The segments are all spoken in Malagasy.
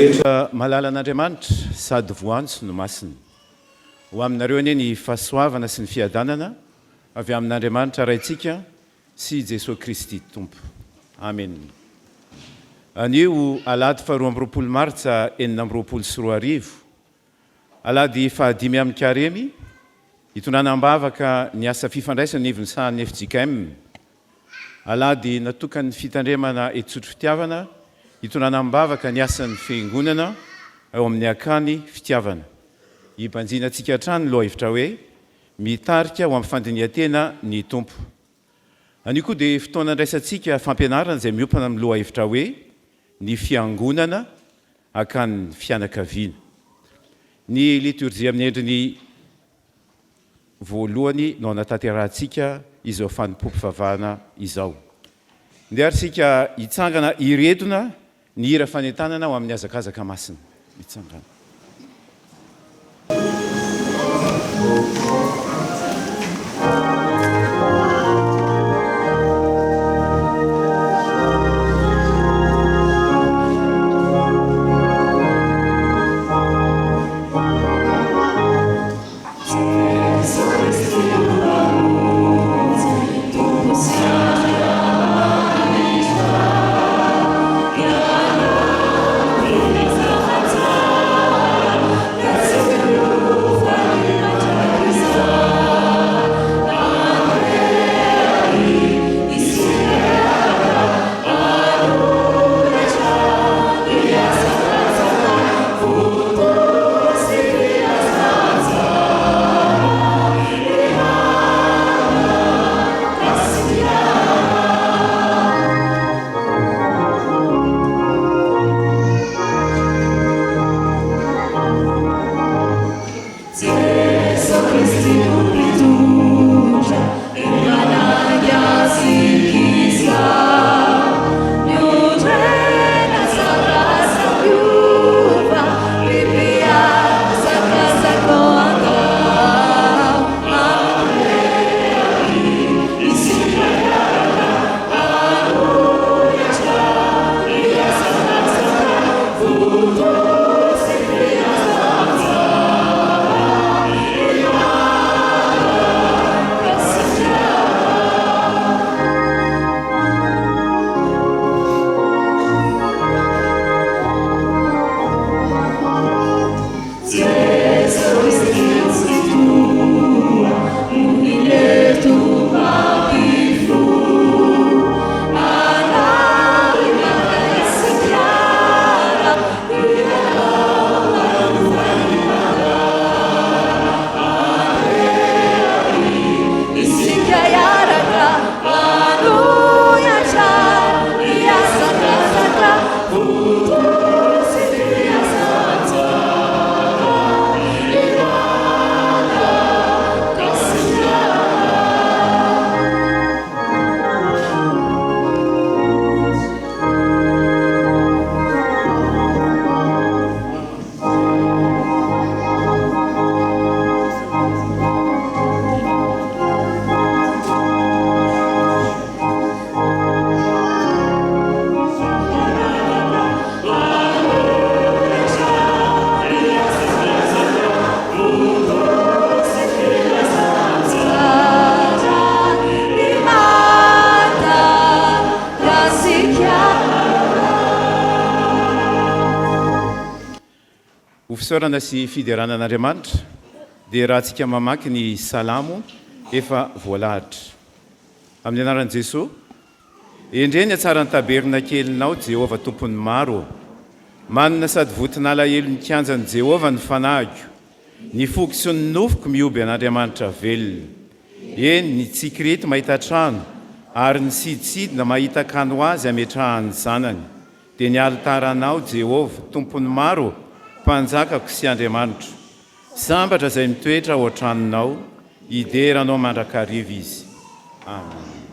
rehetra malala an'Andriamanitra sady voantso no masina. Ho aminareo anie ny fahasoavana sy ny fiadanana avy amin'Andriamanitra Raintsika sy Jesoa Kristy Tompo. Amena. Anio alahady faha 22 martsa 2026, alahady fahadimy amin'ny Karemy, hitondrana am-bavaka ny asa fifandraisana anivon'ny sahan'ny fjkm, Alahady natokan'ny fitandremana eto Sotro Fitiavana hitondrana am-bavaka ny asan'ny Fiangonana ao amin'ny Akany Fitiavana. Hibanjinantsika hatrany ny lohahevitra hoe, Mitarika ho amin'ny fandinihan-tena ny Tompo. Anio koa dia fotoana andraisantsika fampianarana izay miompana amin'ny lohahevitra hoe, Ny Fiangonana Akanin'ny Fianakaviana. Ny litorjia amin'ny endriny voalohany no hanatanterahantsika izao fanompoam-pivavahana izao. Ndeha ary isika hitsangana hiredona ny hira fanentanana ho amin'ny hazakazaka masina. Mitsangana. Ho fisaorana sy fiderana an'Andriamanitra dia rahantsika mamaky ny Salamo efa voalahatra. Amin'ny anaran'i Jesoa, Endrey ny hatsaran'ny tabernakelinao, Jehovah Tompon'ny maro ô! Manina sady vonton'alahelo ny kianjan'i Jehovah ny fanahiko, ny foko sy ny nofoko mihoby an'Andriamanitra velona. Eny, ny tsikirity mahita trano, ary ny sidintsidina mahita akany ho azy hametrahany ny zanany. Dia ny alitaranao, Jehovah, Tompon'ny maro ô, Mpanjakako sy Andriamanitro. Sambatra izay mitoetra ao an-tranonao, hidera Anao mandrakariva izy. Amena.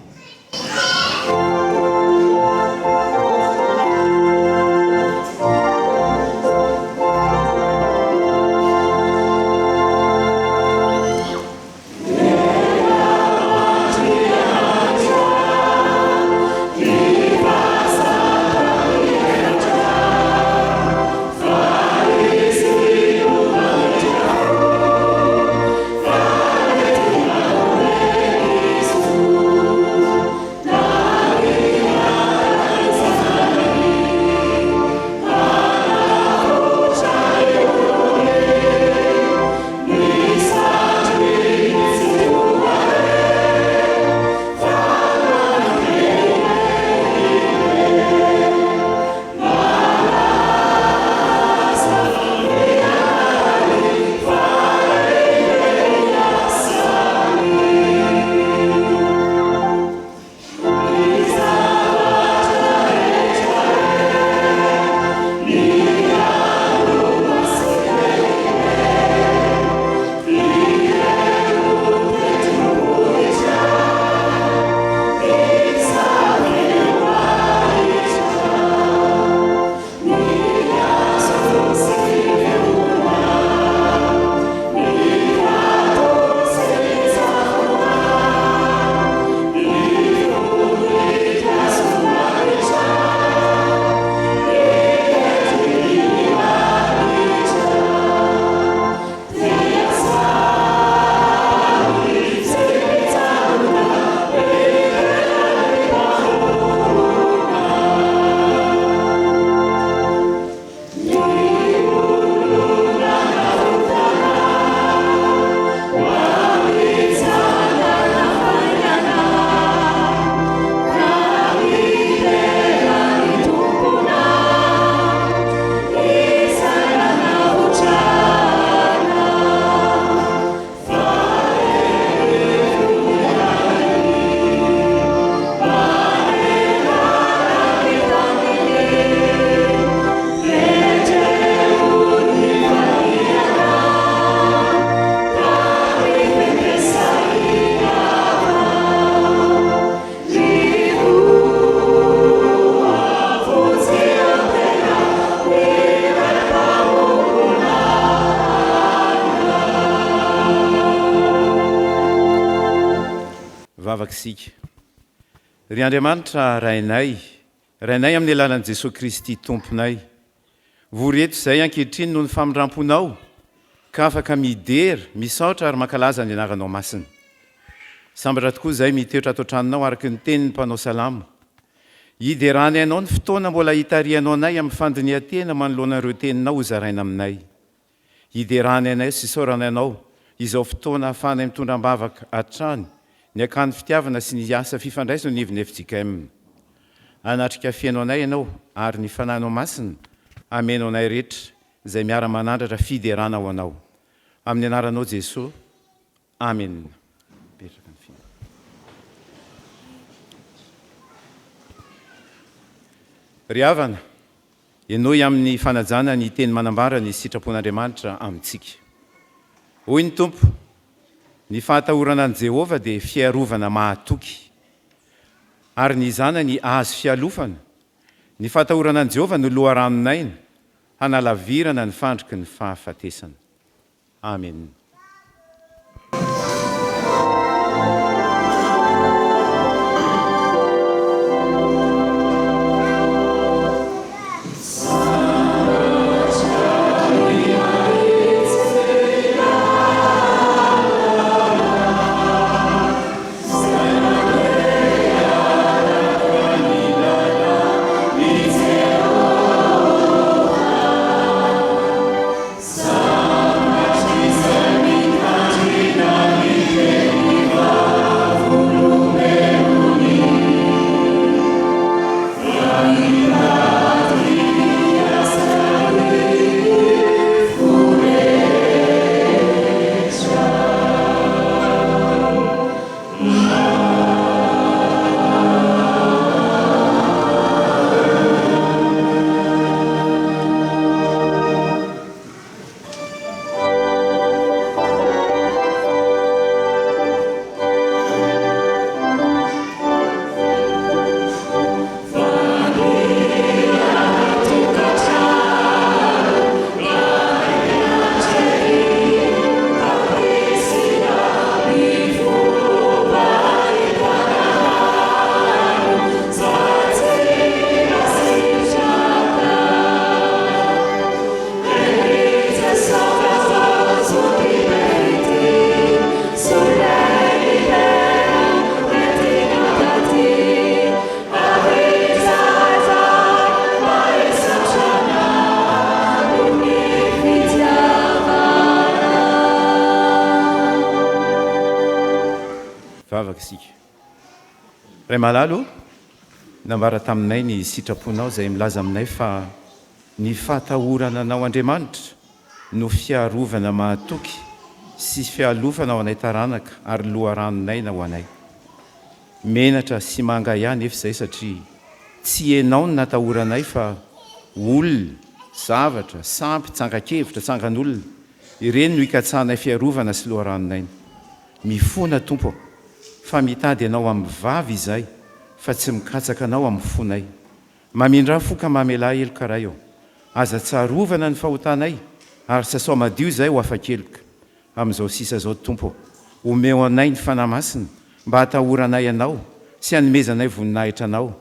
Hivavaka isika. Ry Andriamanitra Rainay, Rainay amin'ny alalan'i Jesoa Kristy Tomponay, vory eto izahay ankehitriny noho ny famindramponao ka afaka midera, misaotra ary mankalaza ny Anaranao Masina. Sambatra tokoa izahay mitoetra ato an-tranonao araka ny tenin'ny mpanao salamo. Hideranay Anao ny fotoana mbola hitarihanao anay amin'ny fandinihan-tena manoloana ireo teninao hozaraina aminay. Hiderana anay sy isaorana Anao izao fotoana ahafahanay mitondra am-bavaka hatrany ny akany fitiavana sy ny asa fifandraisana eo anivon'ny fjkm. Hanatrika feno anay Ianao ary ny Fanahinao Masina hameno anay rehetra izay miara-manandratra fiderana ho Anao. Amin'ny Anaranao Jesoa. Amena. Mipetraka ny fiainana. Ry havana, henoy amin'ny fanajana ny teny manambara ny sitrapon'Andriamanitra amintsika. Hoy ny Tompo, Ny fahatahorana an'i Jehovah dia fiarovana mahatoky, ary ny zanany hahazo fialofana. Ny fahatahorana an'i Jehovah no loharanon'aina, hanalavirana ny fandriky ny fahafatesana. Amen. Vavaka isika. Ray malala ô, nambara taminay ny sitraponao izay milaza aminay fa ny fahatahorana Anao Andriamanitra no fiarovana mahatoky sy fialofana ho anay taranaka ary loharanon'aina ho anay. Menatra sy mangahiahy nefa izay satria tsy Ianao no natahoranay fa olona, zavatra, sampy, tsangan-kevitra, tsangan'olona. Ireny no ikatsahanay fiarovana sy loharanon'aina. Mifona Tompo ô, fa mitady Anao amin'ny vava izahay fa tsy mikatsaka Anao amin'ny fonay. Mamindrà fo ka mamelà heloka Ray ô. Aza tsarovana ny fahotanay ary sasao madio izahay ho afa-keloka. Amin'izao sisa izao Tompo ô, omeo anay ny Fanahy Masina mba hatahoranay Anao sy hanomezanay voninahitra Anao.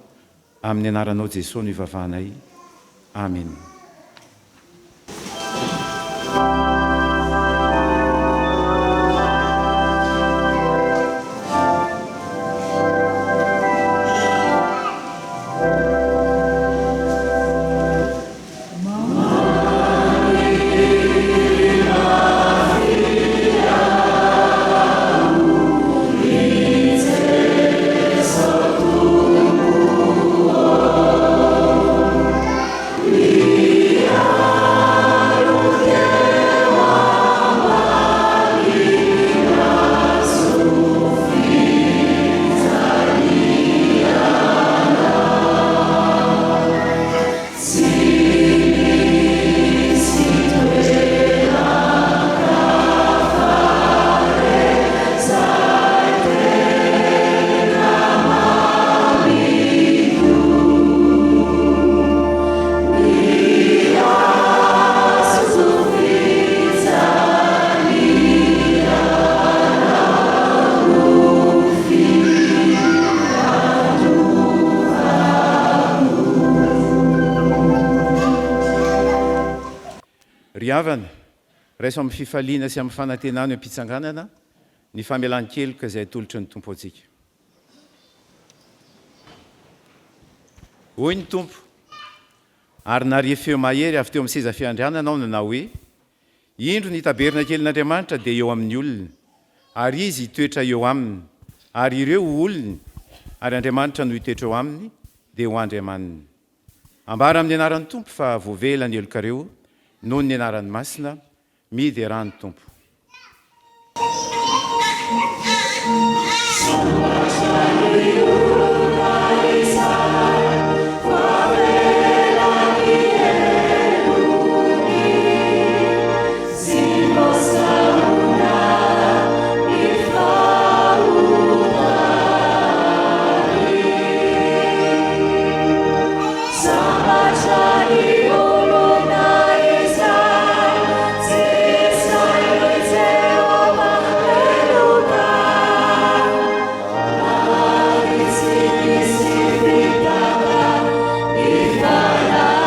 Amin'ny anaranao Jesoa no ivavahanay. Amena. Ry havana, raiso amin'ny fifaliana sy amin'ny fanantenana eo am-pitsanganana ny famelan-keloka izay atolotry ny Tompo antsika. Hoy ny Tompo, Ary nahare feo mahery avy teo amin'ny seza fiandrianana aho nanao hoe, Indro ny tabernakelin'Andriamanitra dia eo amin'ny olona, ary Izy hitoetra eo aminy, ary ireo ho olony, ary Andriamanitra no hitoetra eo aminy, dia ho Andriamaniny. Ambara amin'ny anaran'ny Tompo fa voavela ny helokareo noho ny anarany masina, miderà ny Tompo. Sambatra ny olona izay tsy sahin'i Jehovah heloka, ary tsy misy fitaka ny fanahiny.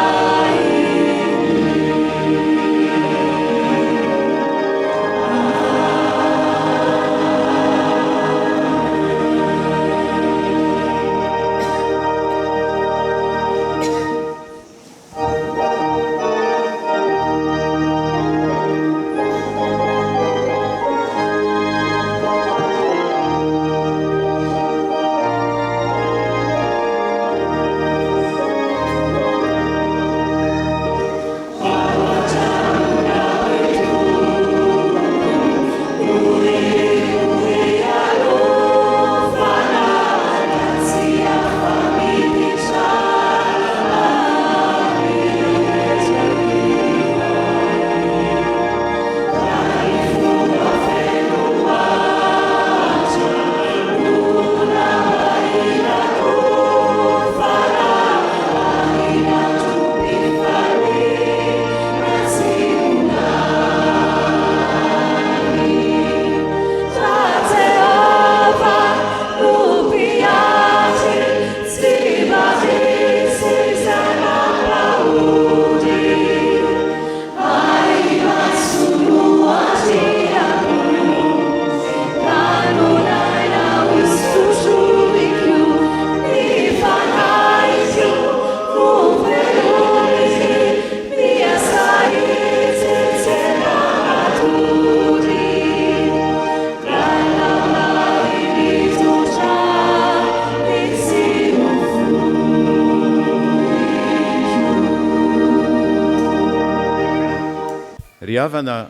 Ry havana,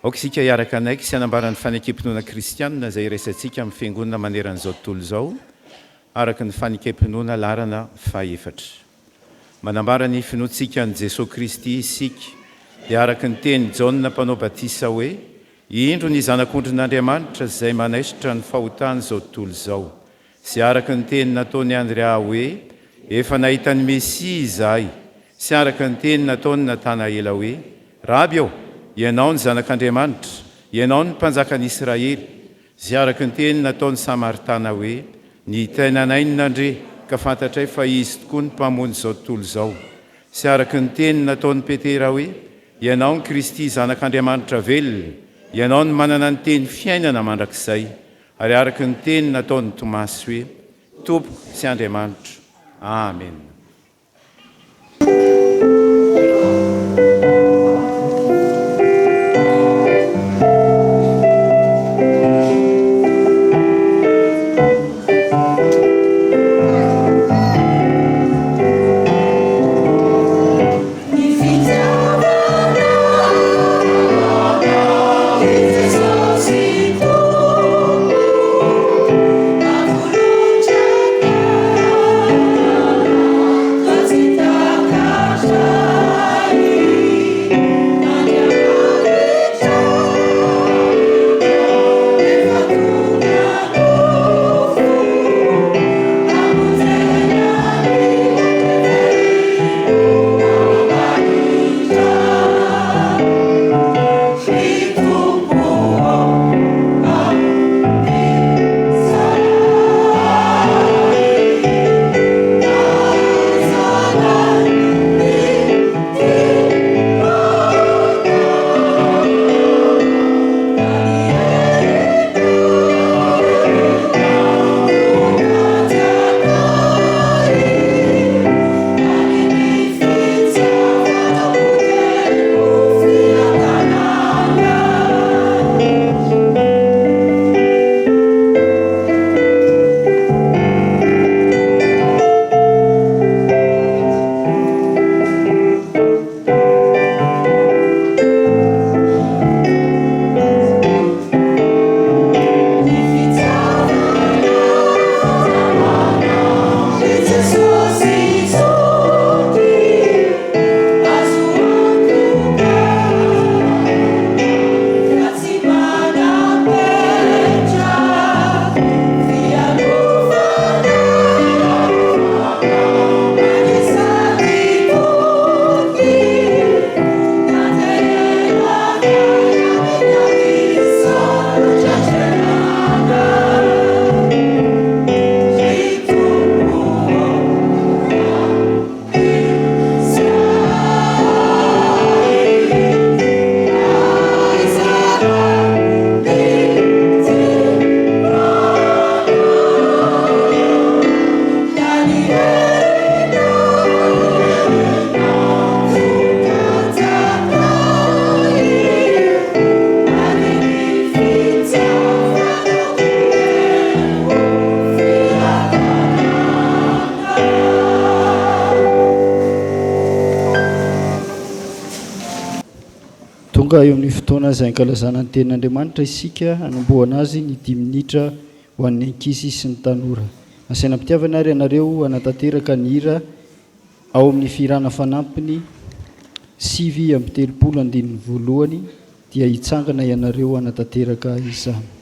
aoka isika hiaraka hanaiky sy hanambara ny fanekem-pinoana kristianina izay iraisantsika amin'ny Fiangonana manerana izao tontolo izao, araka ny fanekem-pinoana laharana fahefatra. Manambara ny finoantsika an'i Jesoa Kristy isika, dia araka ny tenin'i Jaona Mpanao Batisa hoe, Indro ny Zanak'ondrin'Andriamanitra izay manaisotra ny fahotan'izao tontolo izao. Sy araka ny teny nataon'i Andrea hoe, Efa nahita ny Mesia izahay. Sy araka ny teny nataon'i Natanaela hoe, Raby ô, Ianao no Zanak'Andriamanitra, Ianao no Mpanjakan'i Israely. Sy araka ny teny nataon'ny Samaritana hoe, Ny tenanay no nandre, ka fantatray fa Izy tokoa no Mpamonjy izao tontolo izao. Sy araka ny teny nataon'i Petera hoe, Ianao no Kristy Zanak'Andriamanitra velona, Ianao no manana ny teny fiainana mandrakizay. Ary araka ny teny nataon'i Tomasy hoe, Tompoko sy Andriamanitro. Amena. Ny fitiavana i Jesosy Tompo. Tonga eo amin'ny fotoana izay ankalazana ny Tenin'Andriamanitra isika, hanombohana azy ny dimy minitra ho an'ny ankizy sy ny tanora. Asaina am-pitiavana ary ianareo hanatanteraka ny hira ao amin'ny fihirana fanampiny 39 andininy voalohany dia hitsangana ianareo hanatanteraka izany.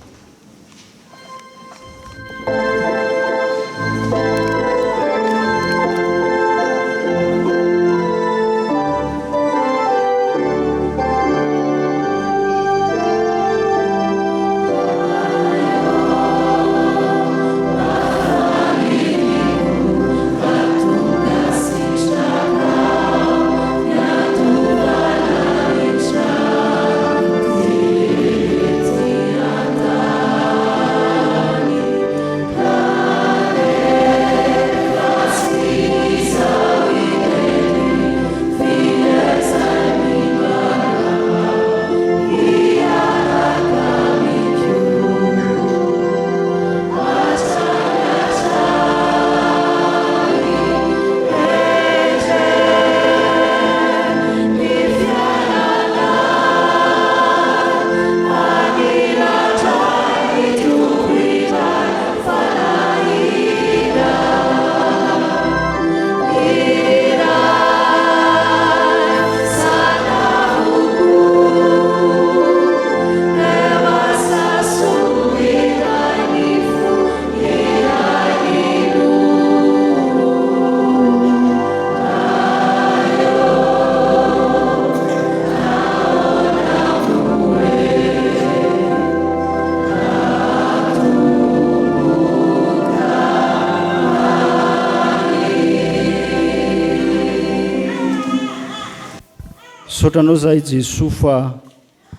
Misaotra Anao zahay Jesoa fa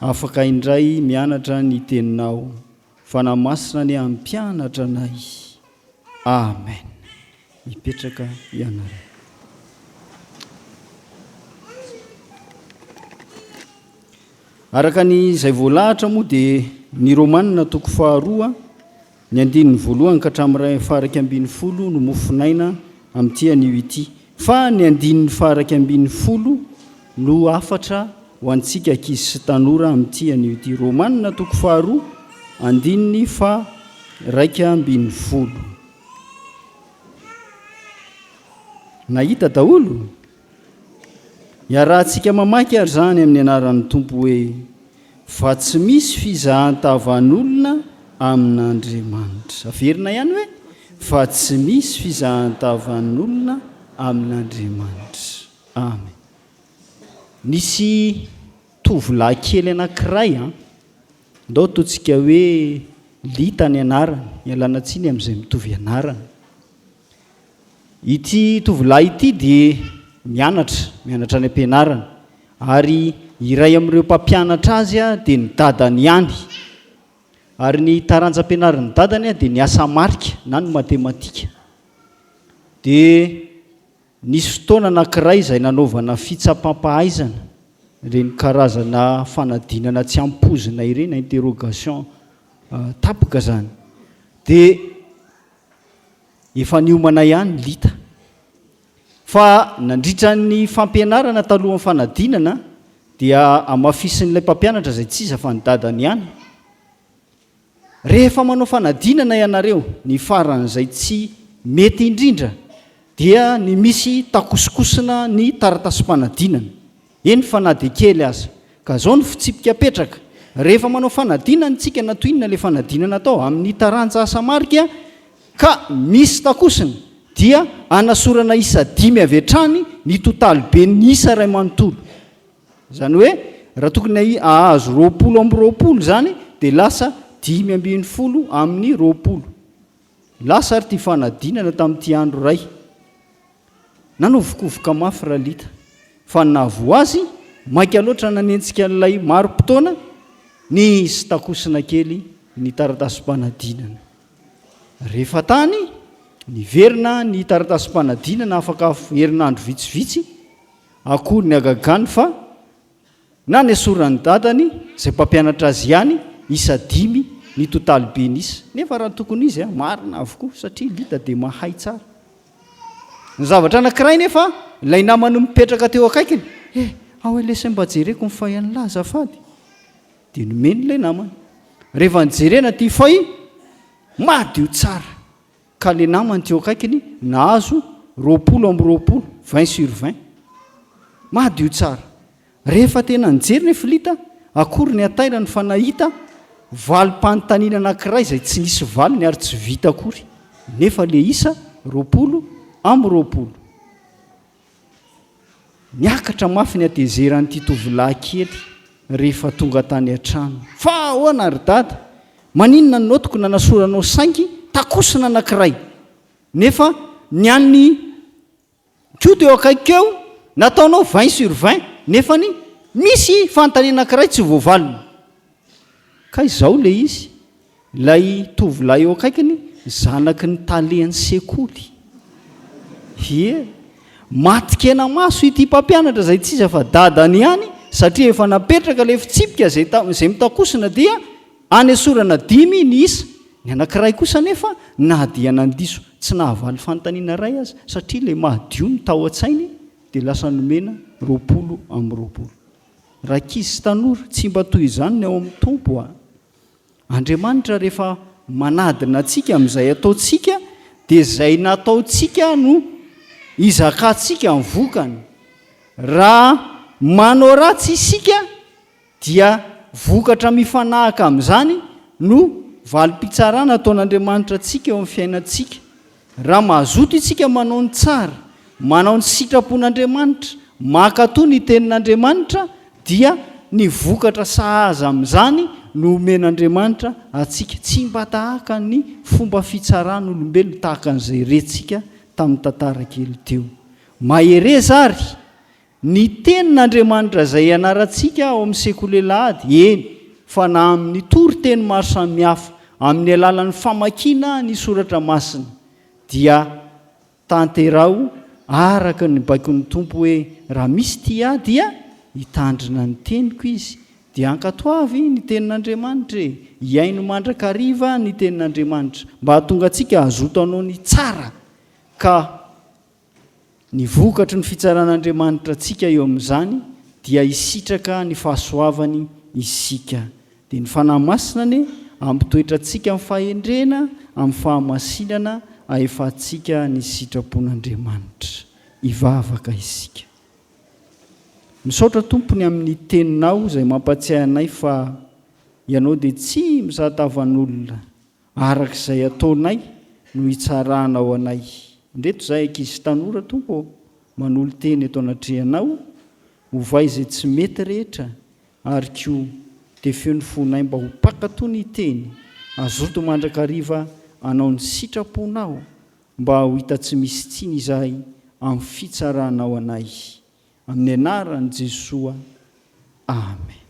afaka indray mianatra ny teninao. Fanahy Masina anie hampianatra anay. Amen. Mipetraka ianareo. Araka ny izay voalahatra moa dia ny Romanina toko faharoa Ny andininy voalohany ka hatramin'ny faha-11 no mofonaina amin'ity anio ity. Fa ny andininy faha-11 no hafatra ho antsika ankizy sy tanora amin'ity anio ity. Romanina toko faharoa, andininy faha-11. Nahita daholo? Iarahantsika mamaky ary izany amin'ny anaran'ny Tompo hoe, Fa tsy misy fizahan-tavan'olona amin'Andriamanitra. Averina ihany hoe, Fa tsy misy fizahan-tavan'olona amin'Andriamanitra. Amen. Nisy tovolahy kely anankiray an, ndao ataontsika hoe Lita ny anarany, ialana tsiny amin'izay mitovy anarana. Ity tovolahy ity dia mianatra, mianatra any am-pianarana, ary iray amin'ireo mpampianatra azy dia ny dadany ihany. Ary ny taranja ampianarin'ny dadany dia ny asa marika na ny matematika. Dia nisy fotoana anankiray izay nanaovana fitsapam-pahaizana, ireny karazana fanadinana tsy ampoizina ireny, interrogation tapaka izany. Dia Efa niomana ihany Lita. Fa nandritra ny fampianarana talohan'ny fanadinana dia hamafisin'ilay mpampianatra izay tsy iza fa ny dadany ihany, Rehefa manao fanadinana ianareo, ny faran'izay tsy mety indrindra dia ny misy takosokosona ny taratasim-panadinana. Eny fa na dia kely aza. Ka zao ny fitsipika apetraka, rehefa manao fanadinana tsika na toy inona le fanadinana atao amin'ny taranja asa marika ka misy takosina dia anasorana isa dimy avy hatrany ny totaly ben'ny isa iray manontolo. Izany hoe raha tokony ahazo 20 izany dia lasa 15 amin'ny 20. Lasa ary ity fanadinana tamin'ity andro iray. Nanovokovoka mafy Ralita, fa ny nahavoa azy, maika loatra nanenjika an'ilay mari-potoana, nisy takosina kely ny taratasim-panadinana. Rehefa tany, niverina ny taratasim-panadinana afaka herinandro vitsivitsy, akory ny hagagany fa Na nesoran'ny dadany, izay mpampianatra azy ihany, isa dimy ny totaly be ny isa. Nefa raha ny tokony izy, marina avokoa, satria Lita dia mahay tsara. Ny zavatra anankiray nefa, ilay namany mipetraka teo akaikiny, eh, Ao lesy mba jereko ny feuille an'lah azafady. Dia nomeny ilay namany. Rehefa nijerena ity feuille, madio tsara. Ka ilay namany teo akaikiny nahazo 20, 20 sur 20. Madio tsara. Rehefa tena nijery nefa Lita, akory ny hatairany fa nahita valim-panontaniana anankiray izay tsy nisy valiny ary tsy vita akory, nefa le isa 20. Niakatra mafy ny hatezeran'ity tovolahy kely rehefa tonga tany an-trano. Fa ahoana ry dada? Maninona ny notiko nanasoranao saingy takosina anankiray, nefa ny an'ny Koto eo akaikiko eo, nataonao 20 sur 20, nefany misy fanontaniana anankiray tsy voavaliny. Kay izao ilay izy, ilay tovolahy eo akaikiny zanaky ny talen'ny sekoly. Ie, matin-kena-maso ity mpampianatra izay tsy iza fa dadany ihany, satria efa napetraka ilay fitsipika izay izay mitakosina dia Anesorana dimy ny isa, ny anankiray kosa anefa na dia nandiso tsy nahavaly fanontaniana iray aza satria ilay madio no tao an-tsainy dia lasa nomena 20. Rankizy sy tanora, tsy mba toy izany ny ao amin'ny Tompo a! Andriamanitra rehefa manadina antsika amin'izay ataontsika dia izay nataontsika no izakantsika ny vokany. Raha manao ratsy isika Dia vokatra mifanahaka amin'izany no valim-pitsarana ataon'Andriamanitra antsika eo amin'ny fiainantsika. Raha mazoto isika manao ny tsara, manao ny sitrapon'Andriamanitra, mankatò ny Tenin'Andriamanitra, dia ny vokatra sahaza amin'izany no omen'Andriamanitra antsika. Tsy mba tahaka ny fomba fitsaran'olombelona, tahaka an'izay rentsika tamin'ny tantara kely teo. Mahereza àry! Ny Tenin'Andriamanitra izay ianarantsika ao amin'ny Sekoly Alahady, eny, fa na amin'ny toriteny maro samihafa, amin'ny alalan'ny famakiana ny Soratra Masina, dia tanteraho araka ny baikon'ny Tompo hoe, Raha misy tia Ahy dia hitandrina ny teniko izy. Dia ankatoavy ny Tenin'Andriamanitra e! Hihaino mandrakariva ny Tenin'Andriamanitra, mba hahatonga antsika hazoto hanao ny tsara, ka. Ny vokatry ny fitsaran'Andriamanitra antsika eo amin'izany dia hisitraka ny fahasoavany isika. Dia ny Fanahy Masina anie hampitoetra antsika amin'ny fahendrena, amin'ny fahamasinana, ahefantsika ny sitrapon'Andriamanitra. Hivavaka isika. Misaotra Tompo ny amin'ny Teninao izay mampatsiahy anay fa Ianao dia tsy mizaha tavan'olona. Araka izay ataonay no hitsaranao anay. Indreto izahay ankizy sy tanora, Tompo ô, manolo-tena eto anatrehanao, ovay izay tsy mety rehetra, ary koa tefeo ny fonay mba ho mpankatò ny Teny, hazoto mandrakariva hanao ny sitraponao, mba ho hita tsy misy tsiny izahay amin'ny fitsaranao anay. Amin'ny anaran'i Jesoa. Amen.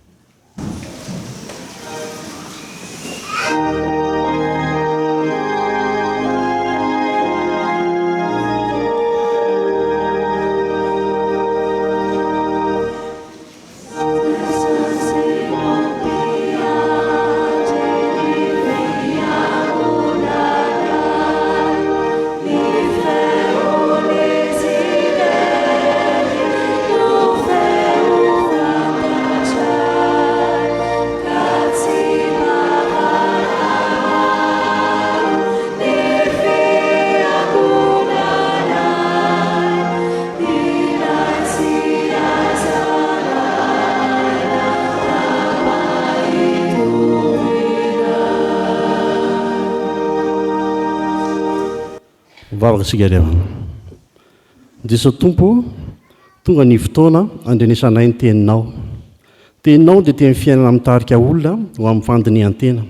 Mivavaka isika ry havana. Jesoa Tompo ô, tonga ny fotoana handrenesanay ny Teninao. Teninao dia teny fiainana mitarika olona ho amin'ny fandinihan-tena.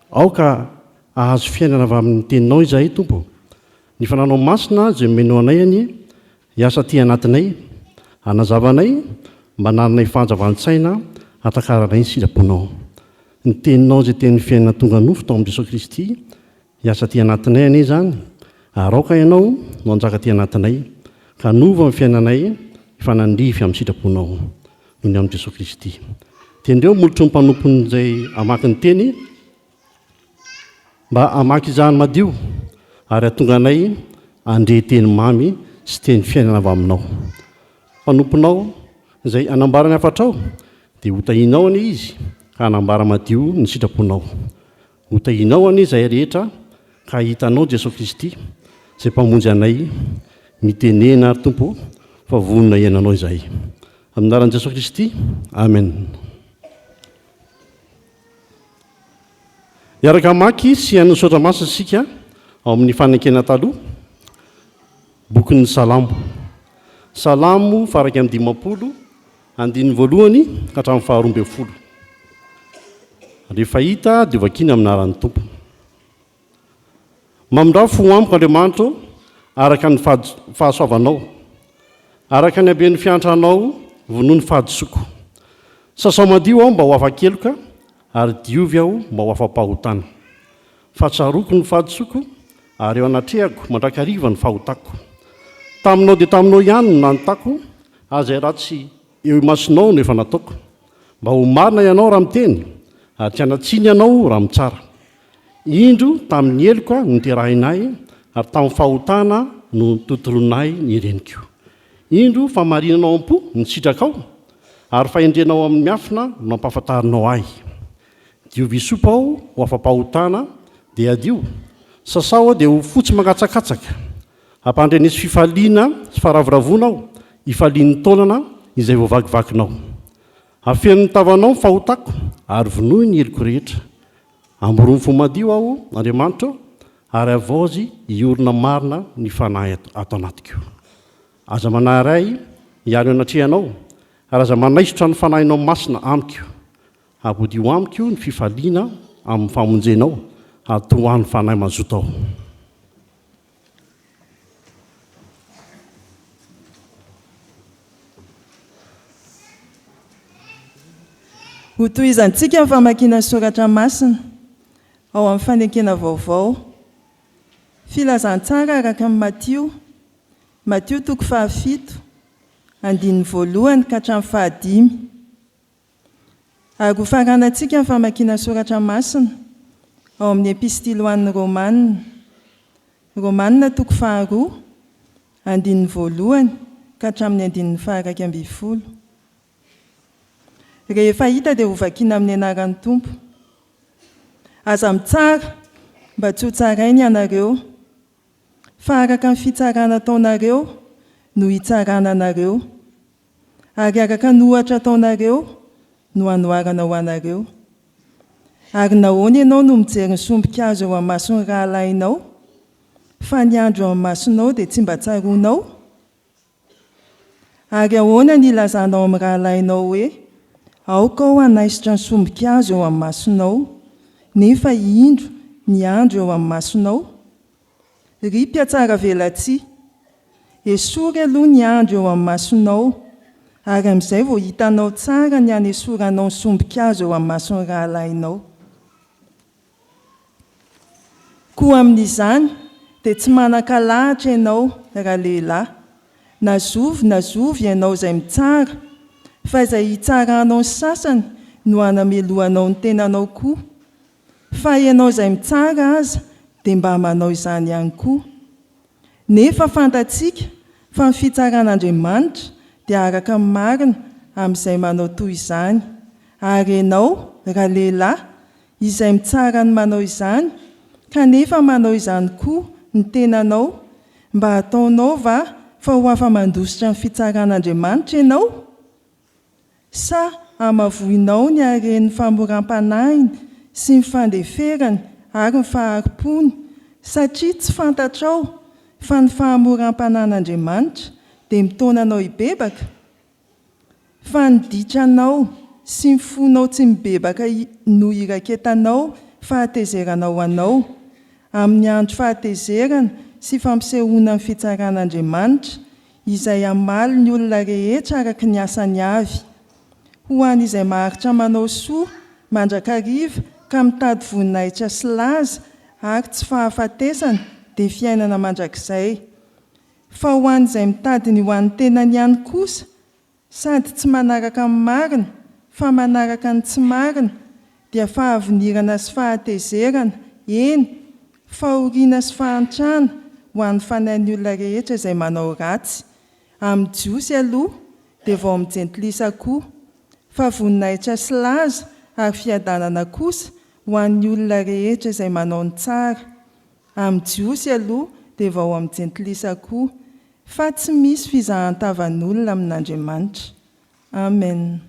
Aoka hahazo fiainana avy amin'ny Teninao izahay Tompo. Ny Fananao Masina izay omenao anay anie hiasa aty anatinay, hanazava anay mba hanananay fahazavan-tsaina hahatakaranay ny sitraponao. Ny Teninao izay Tenin'ny fiainana tonga nofo tao amin'i Jesoa Kristy hiasa aty anatinay anie izany, ary aoka Ianao no hanjaka aty anatinay, ka hanova ny fiainanay hifanandrify amin'ny sitraponao, noho ny amin'i Jesoa Kristy. Tendreo ny molotry ny mpanompony izay hamaky ny Teny. Mba hamaky izany madio ary hahatonga anay handre teny mamy sy teny fiainana avy aminao. Mpanomponao. izay hanambara ny hafatrao, dia hotahianao anie izy ka hanambara madio ny sitraponao. Hotahianao anie izahay rehetra ka hahita Anao Jesoa Kristy izay Mpamonjy anay. Mitenena ary Tompo ô, fa vonona hihaino Anao izahay. Amin'ny anaran'i Jesoa Kristy, Amen. Hiaraka hamaky sy hihaino ny Soratra Masina isika ao amin'ny Fanekena Taloha, bokin'ny Salamo. Salamo faha 51, andininy voalohany ka hatramin'ny faha 12. Rehefa hita dia hovakiana amin'ny anaran'ny Tompo. Mamindrà fo amiko, Andriamanitra ô, araka ny fahasoavanao. Araka ny haben'ny fiantranao, vonoy ny fahadisoako. Sasao madio aho mba ho afa-keloka, ary diovy aho mba ho afa-pahotana. Fa tsaroako ny fahadisoako, ary eo anatrehako mandrakariva ny fahotako. Taminao dia taminao ihany no nanotako, ary izay ratsy eo imasonao no efa nataoko. Mba ho marina ianao raha miteny, ary tsy hanan-tsiny ianao raha mitsara. Indro, tamin'ny heloka no niterahina ahy, ary tamin'ny fahotana no nitontoloina ahy ny reniko. Indro, fahamarinana ao am-po ny sitrakao, ary fahendrena ao amin'ny miafina no ampahafantarinao ahy. Diovy hisopa aho ho afa-pahotana, dia hadio. Sasao aho dia ho fotsy mangatsakatsaka. Ampandreneso fifaliana sy faharavoravoana aho, hifalian'ny taolana izay voavakivakinao. Afeno ny tavanao ny fahotako, ary vonoy ny heloko rehetra. Ambory ny fo madio aho, Andriamanitra ô, ary havaozy hiorina marina ny fanahy ato anatiko. Aza manary ahy hiala eo anatrehanao, ary aza manaisotra ny fanahinao masina amiko. Habodio amiko ny fifaliana amin'ny famonjenao, ary tohano fanahy mazoto aho. Hotohizantsika ny famakiana ny soratra masina ao amin'ny Fanekena Vaovao. Filazantsara araka an'i Matio, Matio toko fahafito, andininy voalohany ka hatramin'ny fahadimy. Ary hofaranantsika ny famakiana soratra masina ao amin'ny Epistily ho an'ny Romana, Romana toko faharoa, andininy voalohany ka hatramin'ny andininy faha-11. Rehefa hita dia hovakina amin'ny anaran'ny Tompo. Aza mitsara, mba tsy hotsaraina ianareo, fa araka ny fitsarana ataonareo no hitsarana anareo. Ary araka ny ohatra ataonareo no hanoharana ho anareo. Ary nahoana ianao no mijery ny sombin-kazo eo amin'ny mason'ny rahalahinao, fa ny andro eo amin'ny masonao dia tsy mba tsaroanao? Ary ahoana ny hilazanao amin'ny rahalahinao hoe, Aoka aho hanaisotra ny sombin-kazo eo amin'ny masonao, nefa indro ny andro eo amin'ny masonao? Ry mpihatsaravelatsihy, esory aloha ny andro eo amin'ny masonao, ary amin'izay vao hitanao tsara ny hanesoranao ny sombin-kazo eo amin'ny mason'ny rahalahinao. Koa amin'izany dia tsy manan-kalahatra ianao, ralehilahy, na zovy na zovy ianao izay mitsara, fa izay hitsaranao ny sasany no hanamelohanao ny tenanao koa. Fa ianao izay mitsara aza dia mba manao izany ihany koa. Nefa fantatsika fa ny fitsaran'Andriamanitra dia araka ny marina amin'izay manao toy izany. Ary ianao, ralehilahy, izay mitsara ny manao izany, kanefa manao izany koa ny tenanao, mba ataonao va fa ho afa-mandositra ny fitsaran'Andriamanitra ianao? Sa hamavoinao ny haren'ny famoram-panahiny sy ny fandeferany ary ny fahari-pony, satria tsy fantatrao fa ny fahamoram-panahin'Andriamanitra dia mitaona anao hibebaka? Fa ny ditranao sy ny fonao tsy mibebaka no iraketanao fahatezerana ho anao, amin'ny andro fahatezerana sy fampisehoana ny fitsaran'Andriamanitra Izay hamaly ny olona rehetra araka ny asany avy. Ho an' izay maharitra manao soa mandrakariva ka mitady voninahitra sy laza ary tsy fahafatesana dia fiainana mandrakizay. Fa ho an' izay mitady ny ho an'ny tenany ihany kosa sady tsy manaraka ny marina fa manaraka ny tsy marina dia fahavinirana sy fahatezerana, eny, fahoriana sy fahantrana ho an'ny fanahin'ny olona rehetra izay manao ratsy, amin'ny Jiosy aloha, dia vao amin'ny jentilisa koa, fa voninahitra sy laza ary fiadanana kosa ho an'ny olona rehetra izay manao ny tsara, amin'ny Jiosy aloha dia vao amin'ny jentilisa koa, fa tsy misy fizahan-tavan'olona amin'Andriamanitra. Amen.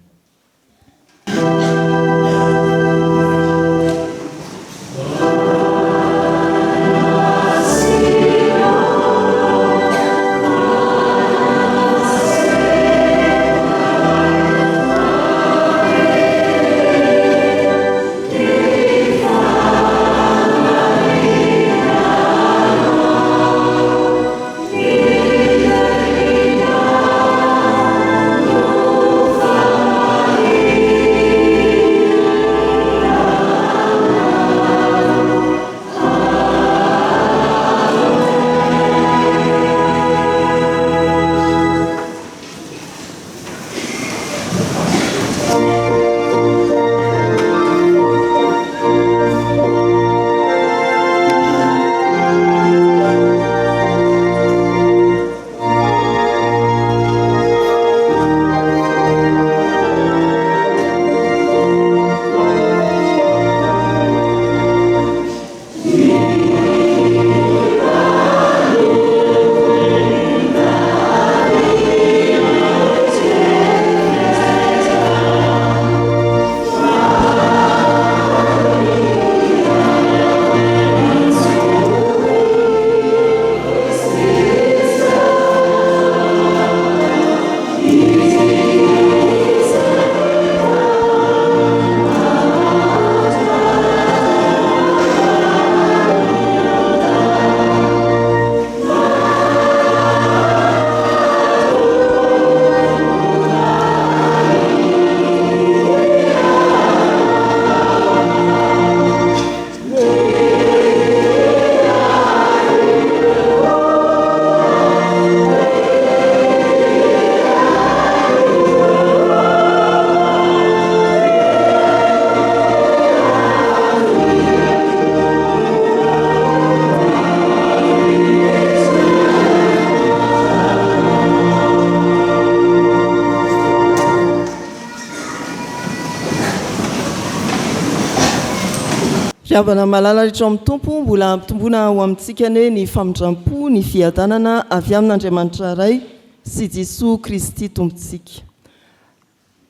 Ry havana malala rehetra ao amin'ny Tompo, mbola hampitomboina ho amintsika anie ny famindram-po, ny fiadanana avy amin'Andriamanitra Ray sy Jesoa Kristy Tompontsika.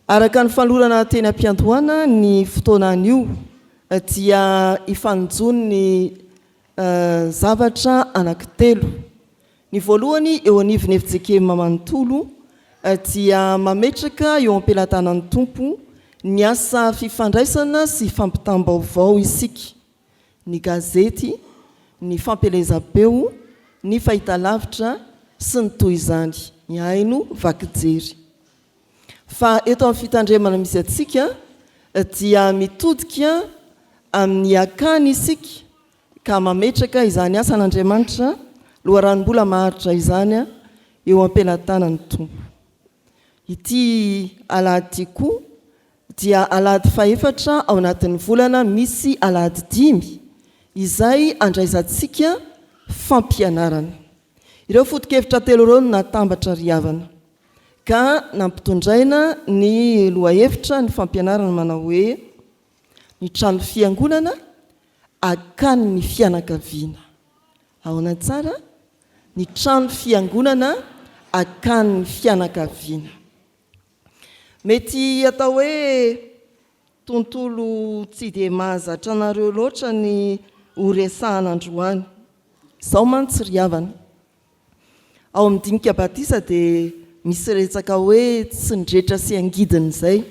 Araka ny fanolorana teny am-piandohana ny fotoana anio dia hifanonjoan'ny zavatra anankitelo. Ny voalohany eo anivon'ny fjkm manontolo dia mametraka eo am-pelatanan'ny Tompo ny asa fifandraisana sy fampitam-baovao isika, ny gazety, ny fampielezam-peo, ny fahitalavitra sy ny toy izany, ny haino vaky jery. Fa eto amin'ny fitandremana misy antsika dia mitodika amin'ny akany isika ka mametraka izany asan'Andriamanitra loharanom-bola maharitra izany eo am-pelatanan'ny Tompo. Ity alahady ity koa dia alahady fahefatra ao anatin'ny volana misy alahady dimy izay andraisantsika fampianarana. Ireo foto-kevitra telo ireo no natambatra ry havana. Ka nampitondraina ny lohahevitra ny fampianarana manao hoe, Ny trano fiangonana akanin'ny fianakaviana. Ahoana tsara? Ny trano fiangonana akanin'ny fianakaviana. Mety atao hoe tontolo tsy dia mahazatra anareo loatra ny ho resahana androany. Izao mantsy ry havana. Ao amin'ny dinika batisa dia misy resaka hoe tsindretra sy angidina izay.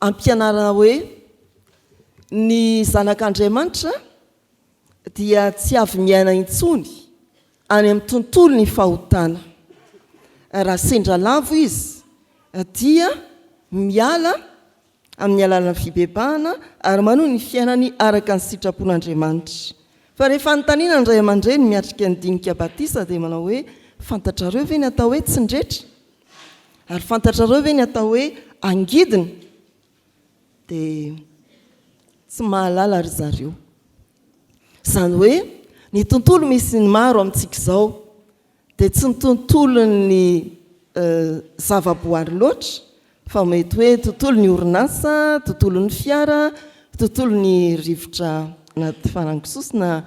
Ampianarana hoe ny zanak'Andriamanitra dia tsy avy miaina intsony any amin'ny tontolon'ny fahotana. Raha sendra lavo izy dia miala amin'ny alalan'ny fibebahana ary manohy ny fiainany araka ny sitrapon'Andriamanitra. Fa rehefa anontaniana ny ray aman-dreny miatrika ny dinika batisa dia manao hoe, Fantatrareo ve ny atao hoe tsindretra? Ary fantatrareo ve ny atao hoe angidina? Dia tsy mahalala ry zareo. Izany hoe ny tontolo misy ny maro amintsika izao dia tsy ny tontolon'ny. zavaboary loatra fa mety hoe tontolon'ny orinasa, tontolon'ny fiara, tontolon'ny rivotra anaty farango-sosona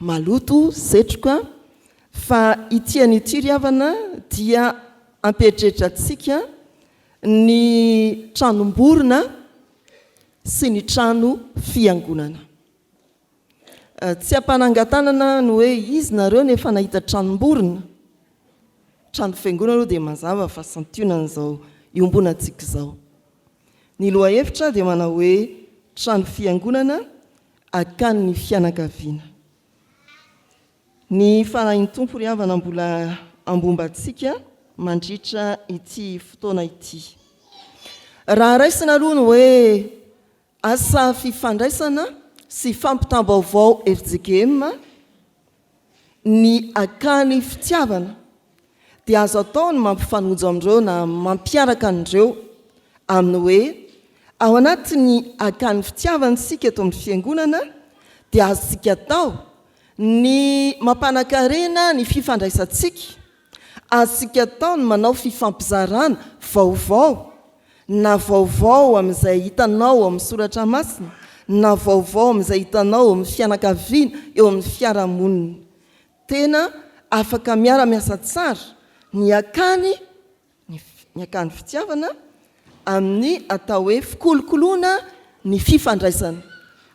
maloto, setroka, fa ity anio ity ry havana dia hampieritreritra antsika ny tranom-borona sy ny trano fiangonana. Tsy ampanangan-tanana ny hoe izy nareo no efa nahita tranom-borona? Trano fiangonana aloha dia mazava fa santionany izao iombonantsika izao. Ny lohahevitra dia manao hoe trano fiangonana akanin'ny fianakaviana. Ny Fanahin'ny Tompo ry havana mbola hambomba antsika mandritra ity fotoana ity. Raha raisina aloha ny hoe asa fifandraisana sy fampitam-baovao fjkm, ny akany fitiavana dia azo atao ny mampifanojo amin'ireo na mampiaraka an'ireo amin'ny hoe ao anatin'ny akany fitiavana isika eto amin'ny fiangonana dia azontsika atao ny mampanakarena ny fifandraisantsika, azontsika atao ny manao fifampizarana vaovao na vaovao amin'izay hitanao ao amin'ny soratra masina na vaovao amin'izay hitanao ao amin'ny fianakaviana eo amin'ny fiarahamonina. Tena afaka miara-miasa tsara ny akany ny akany fitiavana amin'ny atao hoe fikolokoloana ny fifandraisana.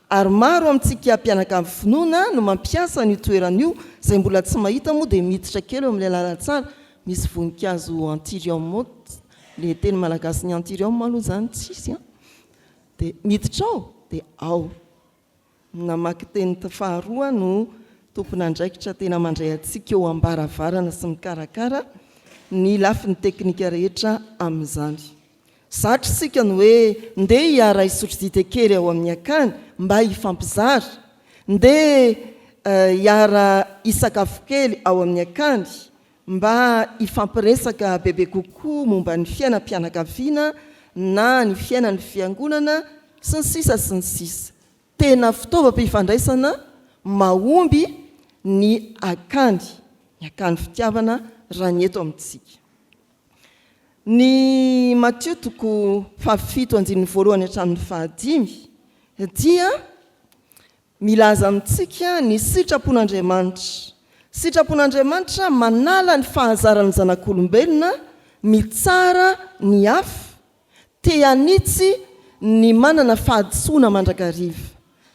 Ary maro amintsika mpianakavy finoana no mampiasa an'io toerana io, izay mbola tsy mahita moa dia miditra kely eo amin'ilay lalantsara misy voninkazo anthurium, ilay teny malagasin'ny anthurium aloha izany tsisy an, dia miditra ao dia ao. Namaky teny faharoa no tompon'andraikitra tena mandray antsika eo am-baravarana sy mikarakara ny lafiny teknika rehetra amin'izany. Zatra isika ny hoe ndeha hiara hisotro dite kely ao amin'ny akany mba hifampizara, ndeha hiara hisakafo kely ao amin'ny akany mba hifampiresaka bebe kokoa momba ny fiainam-pianakaviana na ny fiainan'ny fiangonana sy ny sisa sy ny sisa Tena fitaovam-pifandraisana mahomby ny akany, ny akany fitiavana raha ny eto amintsika. Ny Matio toko fahafito andininy voalohany hatramin'ny fahadimy dia milaza amintsika ny sitrapon'Andriamanitra. Sitrapon'Andriamanitra manala ny fahazaran'ny zanak'olombelona mitsara ny hafa, te hanitsy ny manana fahadisoana mandrakariva,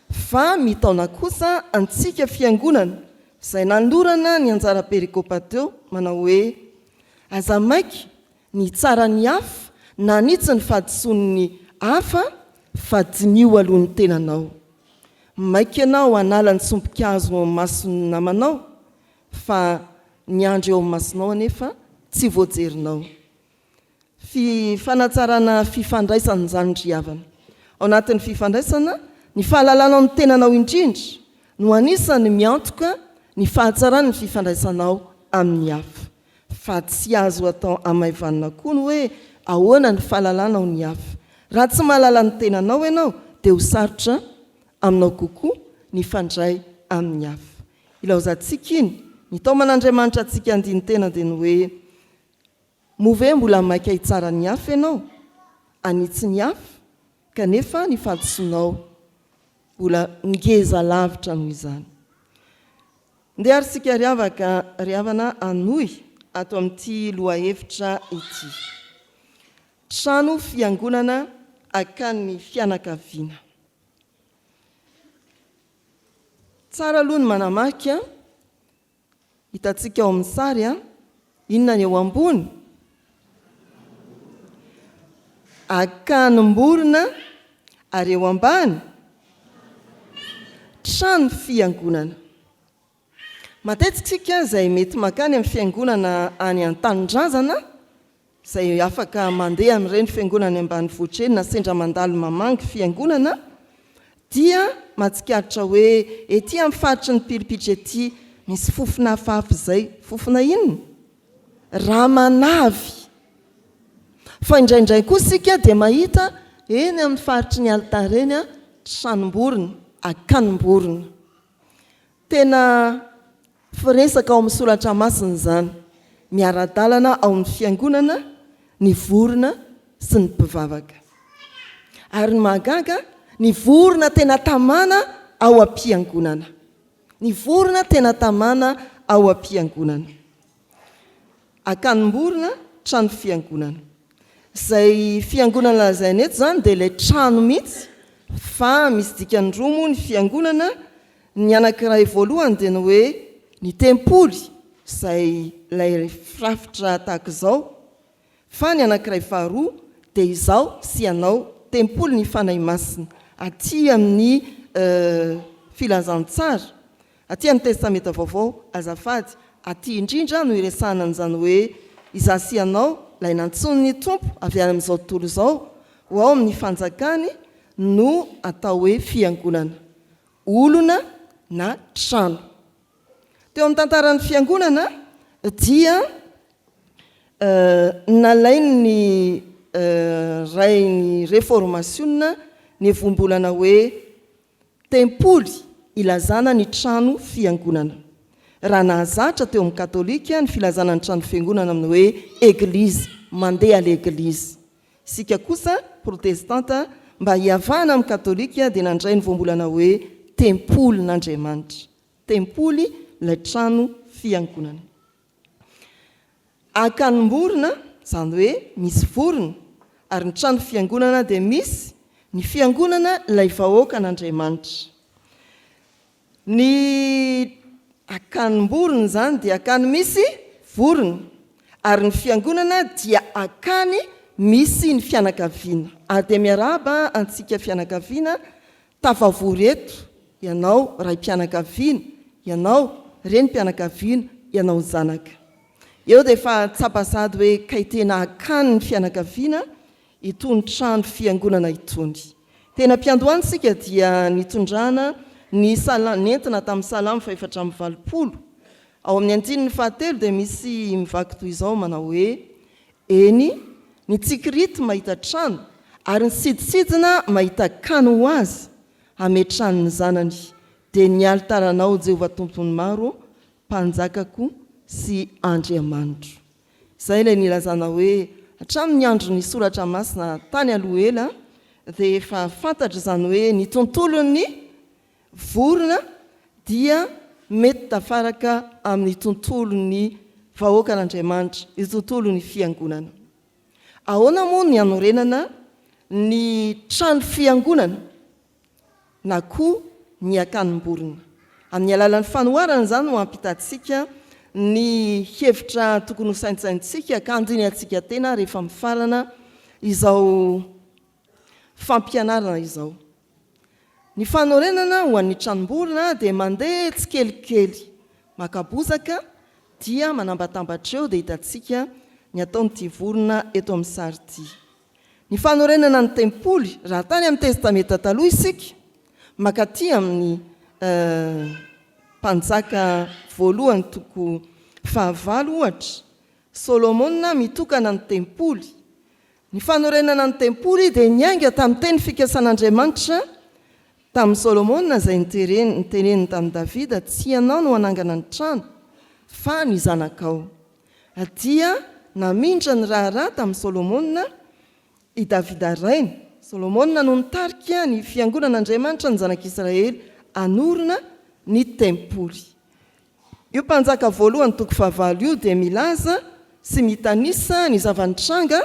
fa mitaona kosa antsika fiangonana izay nanolorana ny anjara perikopa teo manao hoe, Aza maika ny hitsara ny hafa na hanitsy ny fahadisoan'ny hafa fa diniho aloha ny tenanao. Maika ianao hanala ny sompikazo eo amin'ny mason'ny namanao fa ny andry eo amin'ny masonao anefa tsy voajerinao. Fi, fanatsarana fifandraisana izany ry havana. Ao anatin'ny fifandraisana, ny fahalalanao ny tenanao indrindra no anisan'ny miantoka ny fahatsaran'ny fifandraisanao amin'ny hafa. Fa tsy azo atao hamaivanina koa ny hoe ahoana ny fahalalanao ny hafa. Raha tsy mahalala ny tenanao ianao dia ho sarotra aminao kokoa ny hifandray amin'ny hafa. Ilaozantsika iny, ny taoman'Andriamanitra antsika handini-tena dia ny hoe, Moa ve mbola maika hitsara ny hafa ianao, hanitsy ny hafa, kanefa ny fahadisoanao mbola ngeza lavitra noho izany? Ndeha ary isika ry havaka, ry havana hanohy ato amin'ity lohahevitra ity. Trano fiangonana akanin'ny fianakaviana. Tsara aloha ny manamarika Hitantsika ao amin'ny sary an! Inona ny eo ambony? Akanim-borona ary eo ambany? Trano fiangonana. Matetika isika izay mety mankany amin'ny fiangonana any an-tanindrazana Izay afaka mandeha amin'ireny fiangonana any ambanivohitra ireny na sendra mandalo mamangy fiangonana dia mahatsikaritra hoe ety amin'ny faritry ny pilipitra ety misy fofona hafahafa izay. Fofona inona? Ramanavy. Fa indraindray koa isika dia mahita eny amin'ny faritry ny alitara eny tranom-borona, akanim-borona. Tena firesaka ao amin'ny soratra masina izany. miara-dalana ao amin'ny fiangonana ny vorona sy ny mpivavaka. Ary ny mahagaga, ny vorona tena tamana ao am-piangonana. Ny vorona tena tamana ao am-piangonana. Akanim-borona, trano fiangonana. Izay fiangonana lazaina eto izany dia ilay trano mihitsy fa misy dikany roa moa ny fiangonana, ny anankiray voalohany dia ny hoe ny tempoly izay ilay firafitra tahaka izao fa ny anankiray faharoa dia izaho sy ianao, tempolin'ny Fanahy Masina aty amin'ny filazantsara. Aty amin'ny Testamenta Vaovao, azafady, aty indrindra no iresahana an'izany hoe izaho sy ianao, ilay nantsoin'ny Tompo avy any amin'izao tontolo izao ho ao amin'ny fanjakany no atao hoe fiangonana. Olona na trano. Teo amin'ny tantaran'ny fiangonana dia nalain'ny Rain'ny Reformasiona ny voambolana hoe Tempoly ilazana ny trano fiangonana. Raha nahazatra teo amin'ny Katolika ny filazana ny trano fiangonana amin'ny hoe eglizy, mandeha aleglizy. Isika kosa, Protestanta, mba hiavahana amin'ny Katolika dia nandray ny voambolana hoe tempolin'Andriamanitra. Tempoly ilay trano fiangonana. Akanim-borona, izany hoe misy vorona, ary ny trano fiangonana dia misy ny fiangonana ilay vahoakan'Andriamanitra. Ny akanim-borona izany dia akany misy vorona, ary ny fiangonana dia akany misy ny fianakaviana. Ary dia miarahaba antsika fianakaviana Tafavory eto ianao raim-pianakaviana, ianao renim-pianakaviana, ianao zanaka. Eo dia efa tsapa sahady hoe kay tena akany ny fianakaviana itony trano fiangonana itony. Tena am-piandohana isika dia nitondrana ny sala nentina tamin'ny Salamo fahefatra 84. Ao amin'ny andininy fahatelo dia misy mivaky toy izao manao hoe, Eny, ny tsikirity mahita trano, ary ny sidintsidina mahita kano ho azy, hametrahany ny zanany, dia ny alitaranao, Jehovah Tompon'ny maro, Mpanjakako sy Andriamanitro. Izay ilay nilazana hoe, hatramin'ny andron'ny Soratra Masina tany aloha ela, dia efa fantatra izany hoe ny tontolon'ny vorona dia mety tafaraka amin'ny tontolon'ny vahoakan'Andriamanitra, io tontolon'ny fiangonana. Ahoana moa ny hanorenana ny trano fiangonana na koa ny akanim-borona? Amin'ny alalan'ny fanoharana izany no hampitantsika ny hevitra tokony hosaintsainintsika ka handinihantsika tena rehefa mifarana izao fampianarana izao. Ny fanorenana ho an'ny tranomborona dia mandeha tsikelikely, maka bozaka dia manambatambatra eo dia hitantsika ny ataon'ity vorona eto amin'ny sary ity. Ny fanorenana ny tempoly, raha tany amin'ny Testamenta Taloha isika, mankaty amin'ny Mpanjaka voalohany toko fahavalo ohatra, Solomona mitokana ny tempoly, Ny fanorenana ny tempoly dia niainga tamin'ny teny fikasan'Andriamanitra tamin'i Solomona izay niteneniny tamin'i Davida, Tsy ianao no hanangana ny trano, fa ny zanakao. Dia namindra ny raharaha tamin'i Solomona i Davida rainy. Solomona no nitarika ny fiangonan'Andriamanitra ny zanak'Israely hanorina ny tempoly. Io Mpanjaka voalohany toko fahavalo io dia milaza sy mitanisa ny zava-nitranga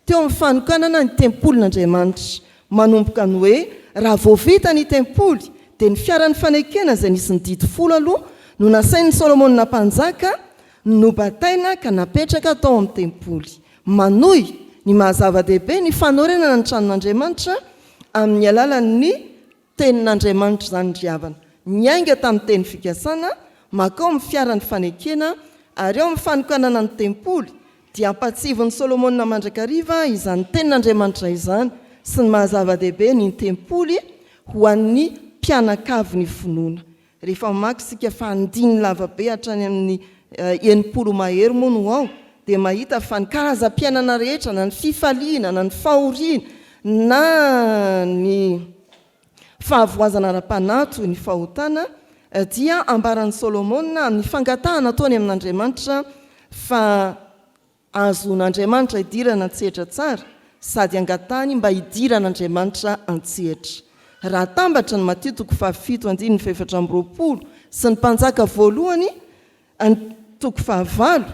teo amin'ny fanokanana ny tempolin'Andriamanitra, manomboka ny hoe raha vao vita ny tempoly dia ny fiaran'ny fanekena izay nisy ny didy folo aloha no nasain'i Solomona Mpanjaka nobataina ka napetraka tao amin'ny tempoly. Manohy ny maha-zava-dehibe ny fanorenana ny tranon'Andriamanitra amin'ny alalan'ny Tenin'Andriamanitra izany ry havana. Niainga tamin'ny teny fikasana, mankao amin'ny fiaran'ny fanekena, ary ao amin'ny fanokanana ny tempoly, dia ampahatsiavin'i Solomona mandrakariva izany Tenin'Andriamanitra izany sy ny maha-zava-dehibe ny tempoly ho an'ny mpianakavin'ny finoana. Rehefa mamaky isika fa andininy lavabe hatrany amin'ny 60 mahery moa no ao, dia mahita fa ny karazam-piainana rehetra, na ny fifaliana, na ny fahoriana, na ny fahavoazana ara-panahy toy ny fahotana, dia ambaran'i Solomona amin'ny fangatahana ataony amin'Andriamanitra. Fa ahazoan'Andriamanitra hidirana an-tsehatra tsara sady angatahany mba hidiran'Andriamanitra an-tsehatra. Raha atambatra ny Matio toko fahafito andininy fahefatra amby 20 sy ny Mpanjaka voalohany and toko fahavalo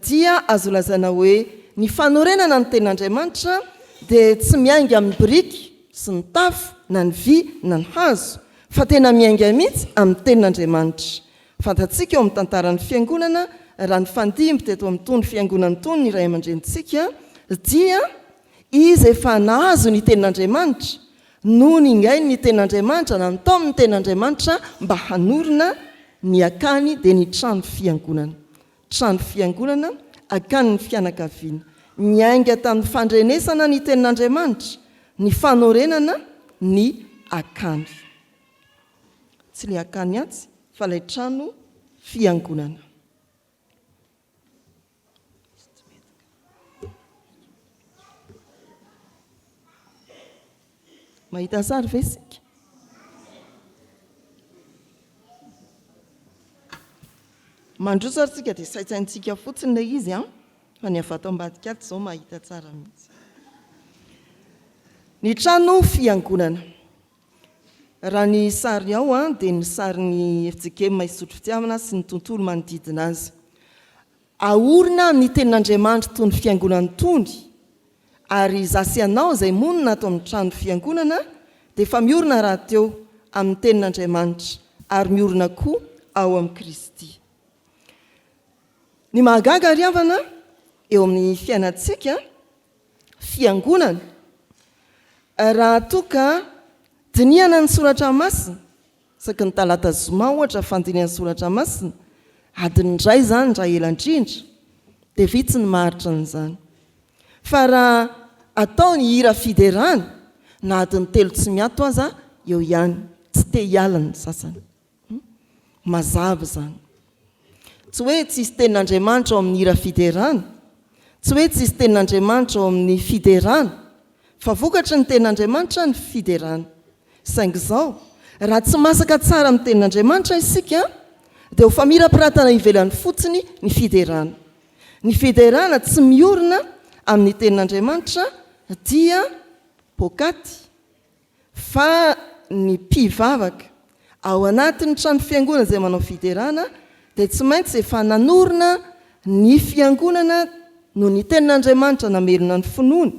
dia azo lazaina hoe ny fanorenana ny Tenin'Andriamanitra dia tsy miainga amin'ny biriky sy ny tafo na ny vy na ny hazo fa tena miainga mihitsy amin'ny Tenin'Andriamanitra. Fantatsika eo amin'ny tantaran'ny Fiangonana raha nifandimby teto amin'itony Fiangonana itony ny ray aman-drenintsika dia izy efa nahazo ny Tenin'Andriamanitra no ningainy ny Tenin'Andriamanitra na nitaominy ny Tenin'Andriamanitra mba hanorina ny akany dia ny trano fiangonana. Trano fiangonana, akanin'ny fianakaviana. Niainga tamin'ny fandrenesana ny Tenin'Andriamanitra ny fanorenana ny akany. Tsy ilay akany atsy fa ilay trano fiangonana. Mahita sary ve isika? Mandroso ary tsika dia saintsaintsika fotsiny ilay izy an, fa ny avy ato ambadika ato izao mahita tsara mihitsy. Ny trano fiangonana. Raha ny sary ao dia ny sarin'ny fjkm Isotry Fitiavana sy ny tontolo manodidina azy. Aorina amin'ny tenin'Andriamanitra itony fiangonana itony ary izaho sy ianao izay monina ato amin'ny trano fiangonana dia efa miorina rahateo amin'ny tenin'Andriamanitra ary miorina koa ao amin'i Kristy. Ny mahagaga ry havana eo amin'ny fiainantsika fiangonana raha toa ka dinihana ny soratra masina, isaky ny talata zoma ohatra fandinihana soratra masina, adiny iray izany raha ela indrindra, dia vitsy ny maharitra an'izany. Fa raha atao ny hira fiderana, na adiny telo tsy miato aza, eo ihany, tsy te hiala ny sasany. Mazava izany. Tsy hoe tsisy tenin'Andriamanitra ao amin'ny hira fiderana, tsy hoe tsisy tenin'Andriamanitra ao amin'ny fiderana, fa vokatry ny tenin'Andriamanitra ny fiderana. Saingy izao, raha tsy masaka tsara amin'ny tenin'Andriamanitra isika, dia ho famirapiratana ivelany fotsiny ny fiderana. Ny fiderana tsy miorina amin'ny tenin'Andriamanitra dia poakaty. Fa ny mpivavaka ao anatin'ny trano fiangonana izay manao fiderana dia tsy maintsy efa nanorina ny fiangonana noho ny tenin'Andriamanitra namelona ny finoany,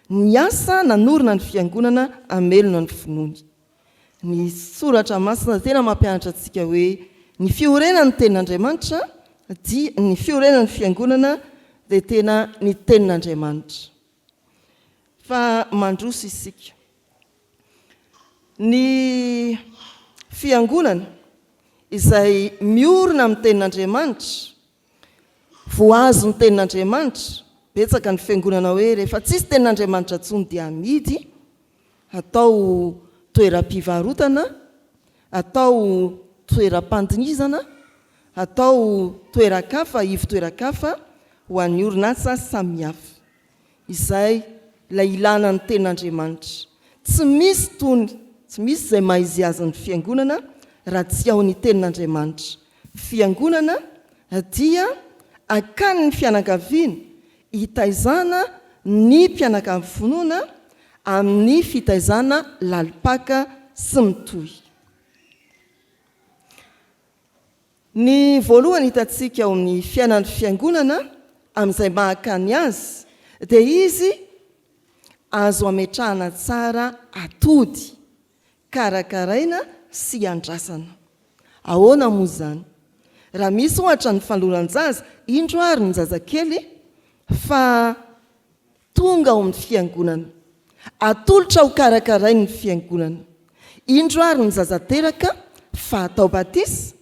ny asa nanorina ny fiangonana hamelona ny finoany. Ny soratra masina tena mampianatra antsika hoe ny fiorenan'ny tenin'Andriamanitra dia ny fiorenan'ny fiangonana dia tena ny tenin'Andriamanitra. Fa mandroso isika. Ny Fiangonana izay miorina amin'ny Tenin'Andriamanitra, voahazo ny Tenin'Andriamanitra, betsaka ny Fiangonana hoe rehefa tsisy Tenin'Andriamanitra intsony dia amidy, atao toeram-pivarotana, atao toeram-pandinizana, atao toeran-kafa, ivo-toeran-kafa ho an'ny orinasa samihafa. Izay ilay ilana ny Tenin'Andriamanitra. Tsy misy tony, tsy misy izay maha izy azy ny Fiangonana raha tsy ao ny Tenin'Andriamanitra. Fiangonana dia akanin'ny fianakaviana hitaizana ny mpianakavy finoana amin'ny fitaizana lalim-paka sy mitohy. Ny voalohany hitantsika ao amin'ny fiainan'ny Fiangonana amin'izay maha-akany azy dia izy azo ametrahana tsara atody, karakaraina sy andrasana. Ahoana moa izany? Raha misy ohatra ny faloran-jaza, indro ary ny zazakely fa Tonga ao amin'ny Fiangonana. Atolotra ho karakarain'ny Fiangonana. Indro ary ny zaza teraka fa atao batisa,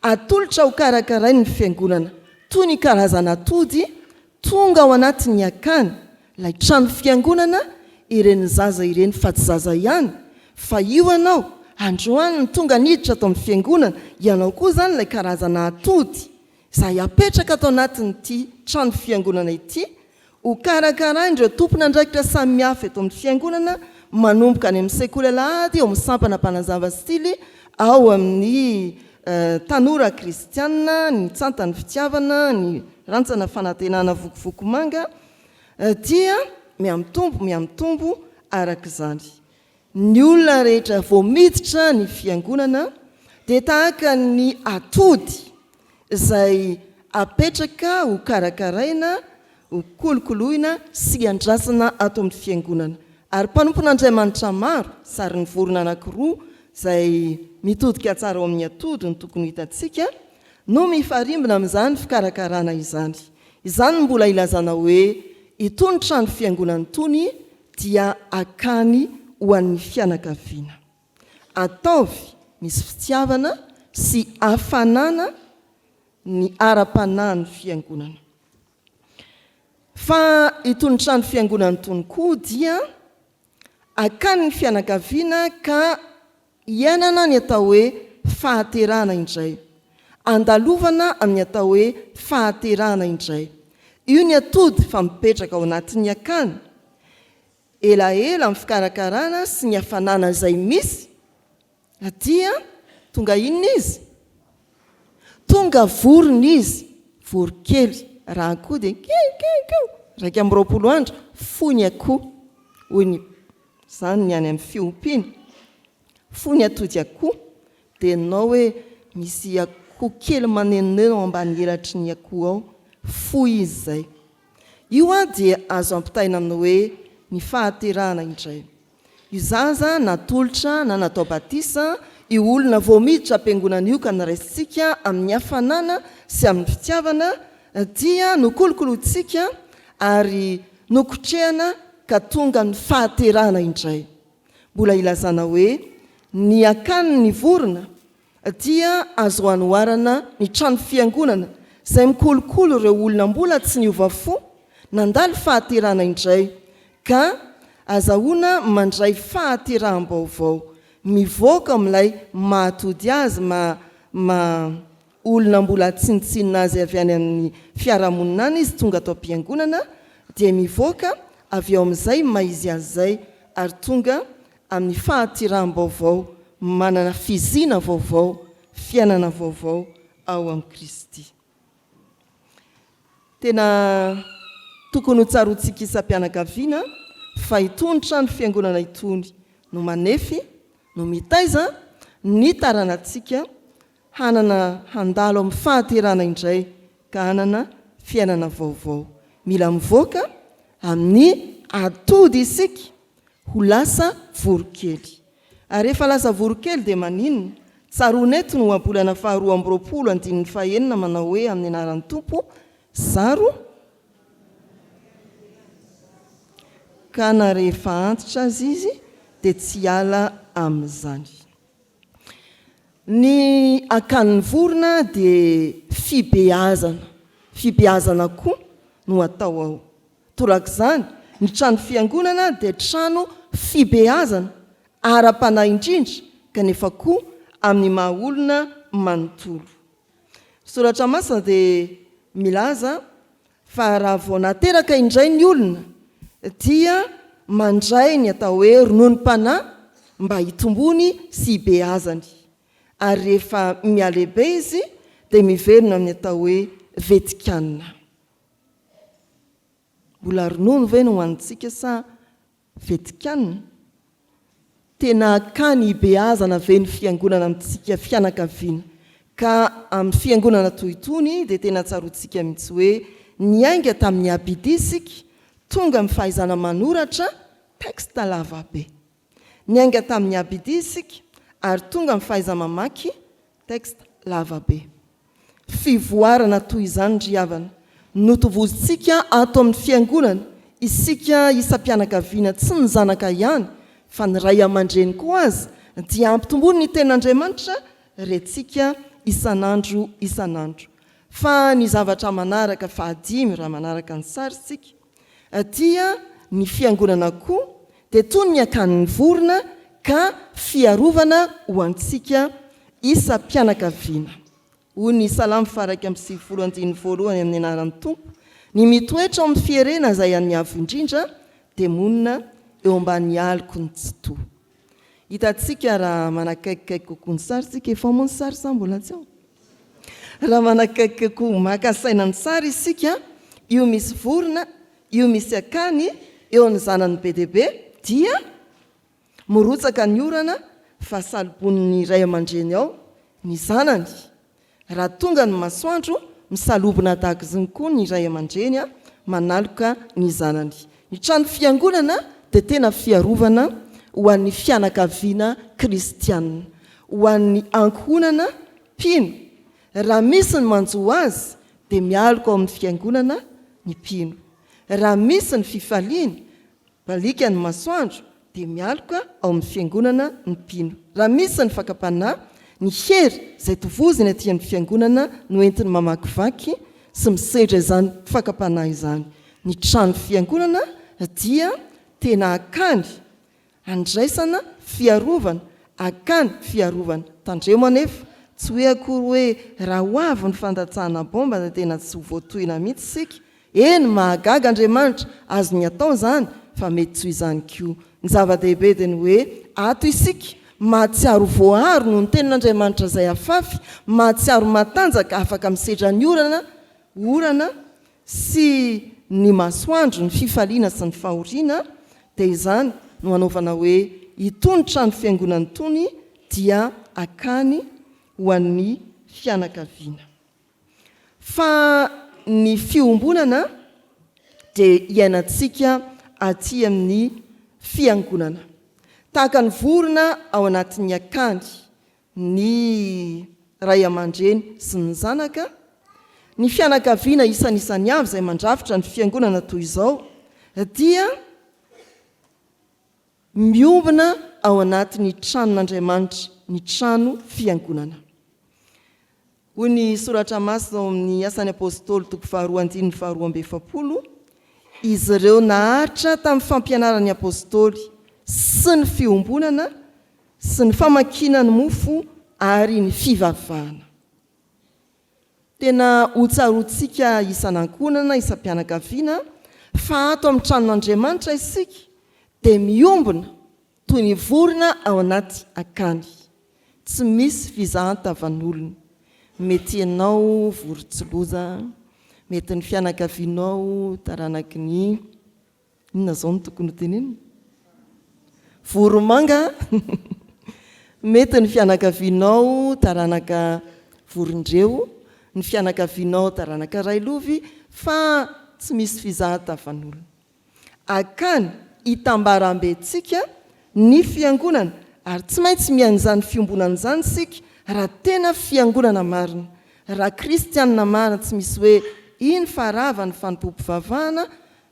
atolotra ho karakarain'ny Fiangonana, toy ny karazana atody tonga ao anatin'ny akany, ilay trano fiangonana, ireny zaza ireny fa tsy zaza ihany, fa io ianao, androany no tonga niditra ato amin'ny Fiangonana, ianao koa izany ilay karazana atody izay apetraka ato anatin'ity trano fiangonana ity, Ho karakarain'ireo tompon'andraikitra samihafa eto amin'ny Fiangonana, manomboka any amin'ny Sekoly Alahady, ao amin'ny Sampana Mpanazava Stily, ao amin'ny Tanora Kristianina, ny Tsantan'ny Fitiavana, ny Rantsana Fanantenana Vokovoko Manga dia mihamitombo mihamitombo araka izany. Ny olona rehetra vao miditra ny fiangonana dia tahaka ny atody izay apetraka ho karakaraina, ho kolokoloina sy andrasana ato amin'ny fiangonana. Ary mpanompon'Andriamanitra maro, sarin'ny vorona anankiroa izay mitodika tsara ao amin'ny atody no tokony ho hitantsika, no mifarimbona amin'izany fikarakarana izany. Izany no mbola ilazana hoe itony trano fiangonana itony dia akany ho an'ny fianakaviana. Ataovy misy fitiavana sy hafanana ny ara-panahin'ny fiangonana. Fa itony trano fiangonana itony koa dia akanin'ny fianakaviana ka iainana ny atao hoe fahaterahana indray. Andalovana amin'ny atao hoe fahaterahana indray. Io ny atody fa mipetraka ao anatin'ny akany. Elaela amin'ny fikarakarana sy ny hafanana izay misy dia tonga inona izy? Tonga vorona izy, voronkely, raha akoho dia kiou kiou kiou, 21 andro, foy ny akoho, hoy ny, izany ny any amin'ny fiompiana, foy ny atody akoho, dia henonao hoe misy akoho kely manenoneno ao ambany elatry ny akoho ao, foy izy izay. Io dia azo ampitaina amin'ny hoe ny fahaterahana indray. Io zaza natolotra na natao batisa, io olona vao miditra am-piangonana io ka noraisintsika amin'ny hafanana sy amin'ny fitiavana dia nokolokolointsika ary nokotrehana ka tonga amin'ny fahaterahana indray. Mbola ilazana hoe ny akanin'ny vorona dia azo anoharana ny trano fiangonana izay mikolokolo ireo olona mbola tsy niova fo, nandalo fahaterahana indray, ka azahoana mandray fahateraham-baovao, mivoaka amin'ilay maha-tody azy, maha maha olona mbola tsinontsinona azy avy any amin'ny fiarahamonina any izy tonga ato am-piangonana dia mivoaka avy ao amin'izay maha izy azy izay ary tonga amin'ny fahatiraham-baovao, manana fiziana vaovao, fiainana vaovao ao amin'i Kristy. Tena tokony ho tsaroantsika isam-pianakaviana fa itony trano fiangonana itony no manefy, no mitaiza ny taranantsika hanana handalo amin'ny fahaterahana indray ka hanana fiainana vaovao. Mila mivoaka amin'ny atody isika ho lasa voronkely. Ary rehefa lasa voronkely dia maninona? Tsaroana eto ny ohabolana faha 22 andininy fahenina manao hoe amin'ny anaran'ny Tompo zaro ka na rehefa antitra aza izy dia tsy hiala amin'izany. Ny akanin'ny vorona dia fibeazana, fibeazana koa no atao ao. Torak'izany, ny trano fiangonana dia trano fibeazana, ara-panahy indrindra, kanefa koa amin'ny maha-olona manontolo. Ny Soratra Masina dia milaza fa raha vao nateraka indray ny olona dia mandray ny atao hoe rononom-panahy mba hitombony sy hibeazany, ary rehefa mihalehibe izy dia miverina amin'ny atao hoe vetikanina. Mbola ronono ve no hohanintsika sa vetikanina? Tena akany hibeazana ve ny fiangonana amintsika fianakaviana? Ka amin'ny fiangonana toy itony dia tena tsaroantsika mihitsy hoe niainga tamin'ny abidia isika, tonga amin'ny fahaizana manoratra texte lavabe. Niainga tamin'ny abidia isika ary tonga amin'ny fahaiza-mamaky texte lavabe. Fivoarana toy izany ry havana, notovozintsika ato amin'ny Fiangonana, isika isam-pianakaviana tsy ny zanaka ihany fa ny ray aman-dreny koa aza dia ampitomboiny ny Tenin'Andriamanitra rentsika isan'andro isan'andro. Fa ny zavatra manaraka fahadimy raha manaraka ny sary isika dia ny Fiangonana koa dia toy ny akanin'ny vorona ka fiarovana ho antsika isam-pianakaviana. Hoy ny Salamo faha-91 andininy voalohany amin'ny anaran'ny Tompo, Ny mitoetra ao amin'ny fierena izay an'ny Avo Indrindra dia monina eo ambany aloky ny Tsitoha. Hitantsika raha manakaikikaiky kokoa ny sary isika, efa ao moa ny sary sa mbola tsy ao? Raha manakaiky kokoa maka saina ny sary isika, io misy vorona, io misy akany, eo ny zanany be dia be, dia mirotsaka ny orana fa salobonin'ny ray aman-dreny ao ny zanany. Raha tonga ny masoandro, misalobona tahak'izny koa ny ray aman-dreny manaloka ny zanany. Ny trano fiangonana dia tena fiarovana ho an'ny fianakaviana kristiana, ho an'ny ankohonana mpino. Raha misy ny manjo azy dia mialoka ao amin'ny fiangonana ny mpino. Raha misy ny fifaliana, Baliaka ny masoandro dia mialoka ao amin'ny fiangonana ny mpino. Raha misy ny fakam-panahy, ny hery izay tovoziny aty amin'ny fiangonana no entiny mamakivaky sy misedra izany fakam-panahy izany. Ny trano fiangonana dia tena akany andraisana fiarovana, akany fiarovana. Tandremo anefa, tsy hoe akory hoe raha ho avy ny fandatsahana baomba dia tena tsy ho voatohina mihitsy isika Eny, mahagaga Andriamanitra, azony atao izany, fa mety tsy ho izany koa. Ny zava-dehibe dia ny hoe ato isika, mahatsiaro voaaro noho ny Tenin'Andriamanitra izay afafy, mahatsiaro matanjaka afaka misedra ny orana, orana, sy ny masoandro, ny fifaliana sy ny fahoriana, dia izany no anaovana hoe itony trano fiangonana itony dia akany ho an'ny fianakaviana. Fa ny fiombonana dia iainantsika aty amin'ny Fiangonana. Tahaka ny vorona ao anatin'ny akany, ny ray aman-dreny sy ny zanaka, ny fianakaviana isanisany avy izay mandrafitra ny Fiangonana toy izao dia miombona ao anatin'ny tranon'Andriamanitra, ny trano Fiangonana. Hoy ny Soratra Masina ao amin'ny Asan'ny Apostoly toko faharoa andininy faharoa amby efapolo, Izy ireo naharitra tamin'ny fampianaran'ny Apostoly sy ny fiombonana sy ny famakiana ny mofo ary ny fivavahana. Tena hotsaroantsika isan'ankohonana, isam-pianakaviana fa ato amin'ny tranon'Andriamanitra isika dia miombona toy ny vorona ao anaty akany. Tsy misy fizahan-tavan'olona. Mety ianao vorontsiloza, mety ny fianakavianao taranaky ny, inona izao no tokony ho tenenina? Voromanga, mety ny fianakavianao taranaka vorondreo, ny fianakavianao taranaka railovy, fa tsy misy fizahan-tavan'olona. Akany itambarambentsika ny Fiangonana ary tsy maintsy mihaino izany fiombonana izany isika raha tena Fiangonana marina, raha Kristianina marina tsy misy hoe iny fa rava ny fanompoam-pivavahana,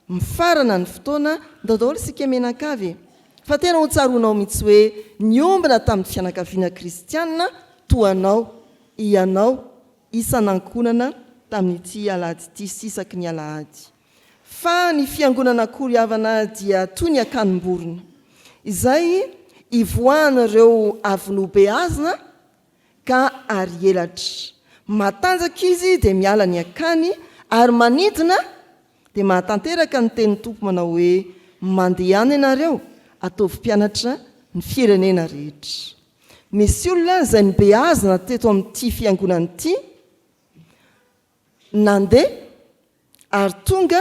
mifarana ny fotoana, ndao daholo isika mianakavy e! Fa tena ho tsaroanao mihitsy hoe niombona tamin'ny fianakaviana kristianina toa anao ianao isan'ankohonana tamin'ity alahady ity sy isaky ny alahady. Fa ny fiangonana akory havana dia toy ny akanim-borona, izay ivoahan'ireo avy nobeazina ka ary elatra. Matanjaka izy dia miala ny akany ary manidina dia mahatanteraka ny tenin'ny Tompo manao hoe, Mandehana ianareo, ataovy mpianatra ny firenena rehetra. Misy olona izay nobeazina teto amin'ity fiangonana ity, Nandeha ary tonga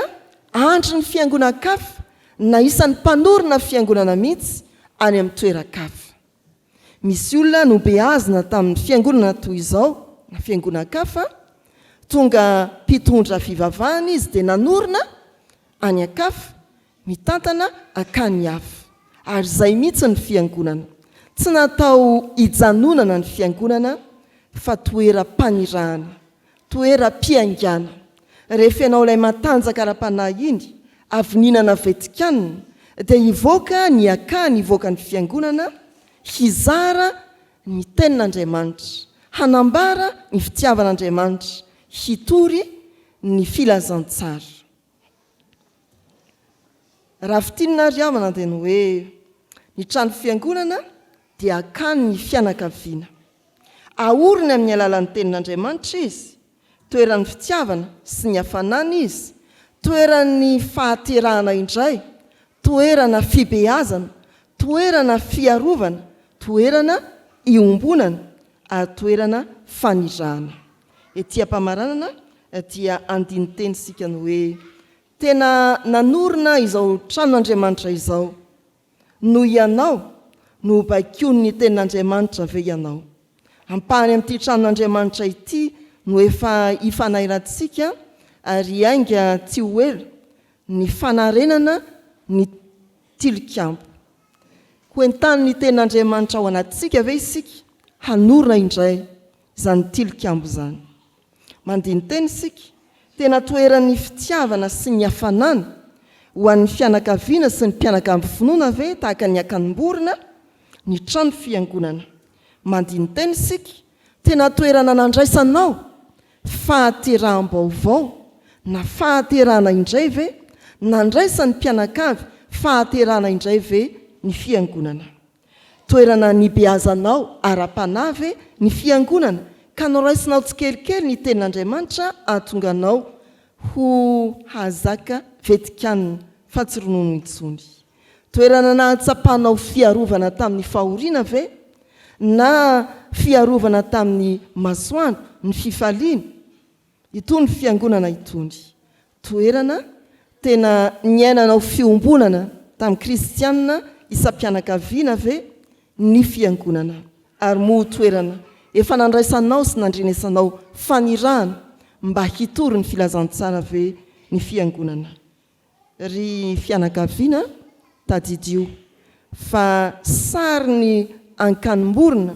andry ny fiangonan-kafa na isan'ny mpanorina fiangonana mihitsy any amin'ny toeran-kafa. Misy olona nobeazina tamin'ny fiangonana toy izao na fiangonan-kafa, tonga mpitondra fivavahana izy dia nanorina any an-kafa, mitantana akany hafa. Ary izay mihitsy ny fiangonana. Tsy natao hijanonana ny fiangonana fa toeram-panirahana. Toeram-piaingàna. Rehefa ianao ilay matanjaka ara-panahy iny, avy nihinana vetikanina, dia hivoaka ny akany, hivoaka ny fiangonana, hizara ny Tenin'Andriamanitra, hanambara ny fitiavan'Andriamanitra, hitory ny filazantsara. Raha fintinina ary havana dia ny hoe, ny trano fiangonana dia akany ny fianakaviana. Aoriny amin'ny alalan'ny Tenin'Andriamanitra izy, toeran'ny fitiavana sy ny hafanana izy, toeran'ny fahaterahana indray, toerana fibeazana, toerana fiarovana, Toerana iombonana ary toerana fanirahana. Ety am-pamaranana dia andinin-teny isika ny hoe, Tena nanorina izao tranon'Andriamanitra izao noho ianao no hobaikoin'ny tenin'Andriamanitra ve ianao? Ampahany amin'ity tranon'Andriamanitra ity no efa ifanairantsika ary hiainga tsy ho ela ny fanarenana ny tilikambo. Ho entanin'ny tenin'Andriamanitra ao anatintsika ve isika hanorina indray izany tilikambo izany? Mandini-tena isika, tena toeran'ny fitiavana sy ny hafanana ho an'ny fianakaviana sy ny mpianakavy finoana ve tahaka ny akanim-borona ny trano fiangonana? Mandini-tena isika, tena toerana nandraisanao fahateraham-baovao na fahaterahana indray ve? Nandraisan'ny mpianakavy fahaterahana indray ve ny fiangonana? Toerana nibeazanao ara-panahy ve ny fiangonana ka noraisinao tsikelikely ny Tenin'Andriamanitra hahatonga anao ho hahazaka vetikanina fa tsy ronono intsony? Toerana nahatsapanao fiarovana tamin'ny fahoriana ve na fiarovana tamin'ny masoandro, ny fifaliana? Itony fiangonana itony. Toerana tena niainanao fiombonana tamin'ny kristiana isam-pianakaviana ve ny fiangonana? Ary moa toerana efa nandraisanao sy nandrenesanao fanirahana mba hitory ny filazantsara ve ny fiangonana? Ry fianakaviana, tadidio fa sarin'ny ankanim-borona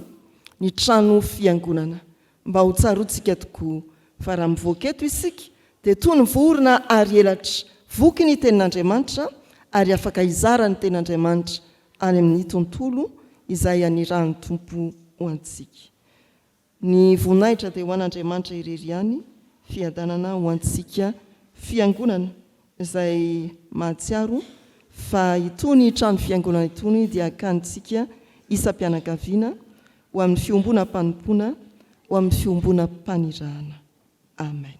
ny trano fiangonana. Mba ho tsaroantsika tokoa fa raha mivoaka eto isika dia toy ny vorona ary elatra voky ny Tenin'Andriamanitra ary afaka hizara ny Tenin'Andriamanitra any amin'ny tontolo izay anirahan'ny Tompo ho antsika. Ny voninahitra dia ho an'Andriamanitra irery ihany, fiadanana ho antsika Fiangonana izay mahatsiaro fa itony trano fiangonana itony dia akanintsika isam-pianakaviana ho amin'ny fiombonam-panompoana, ho amin'ny fiombonam-panirahana. Amen.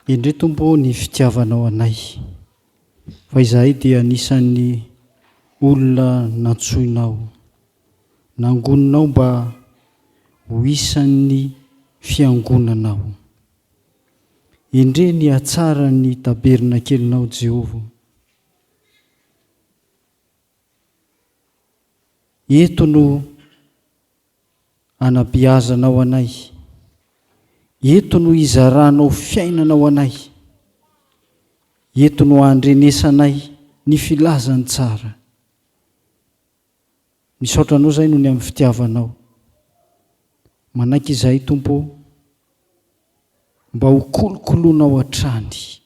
Endrey Tompo ô ny fitiavanao anay, fa izahay dia anisan'ny olona nantsoinao, nangoninao mba ho isan'ny fiangonanao. Endrey ny hatsaran'ny tabernakelinao Jehovah ô. Eto no anabeazanao anay. Eto no izaranao fiainana ho anay. Eto no andrenesanay ny filazantsara. Misaotra Anao izahay noho ny amin'ny fitiavanao. Manaiky izahay Tompo ô, mba ho kolokoloinao hatrany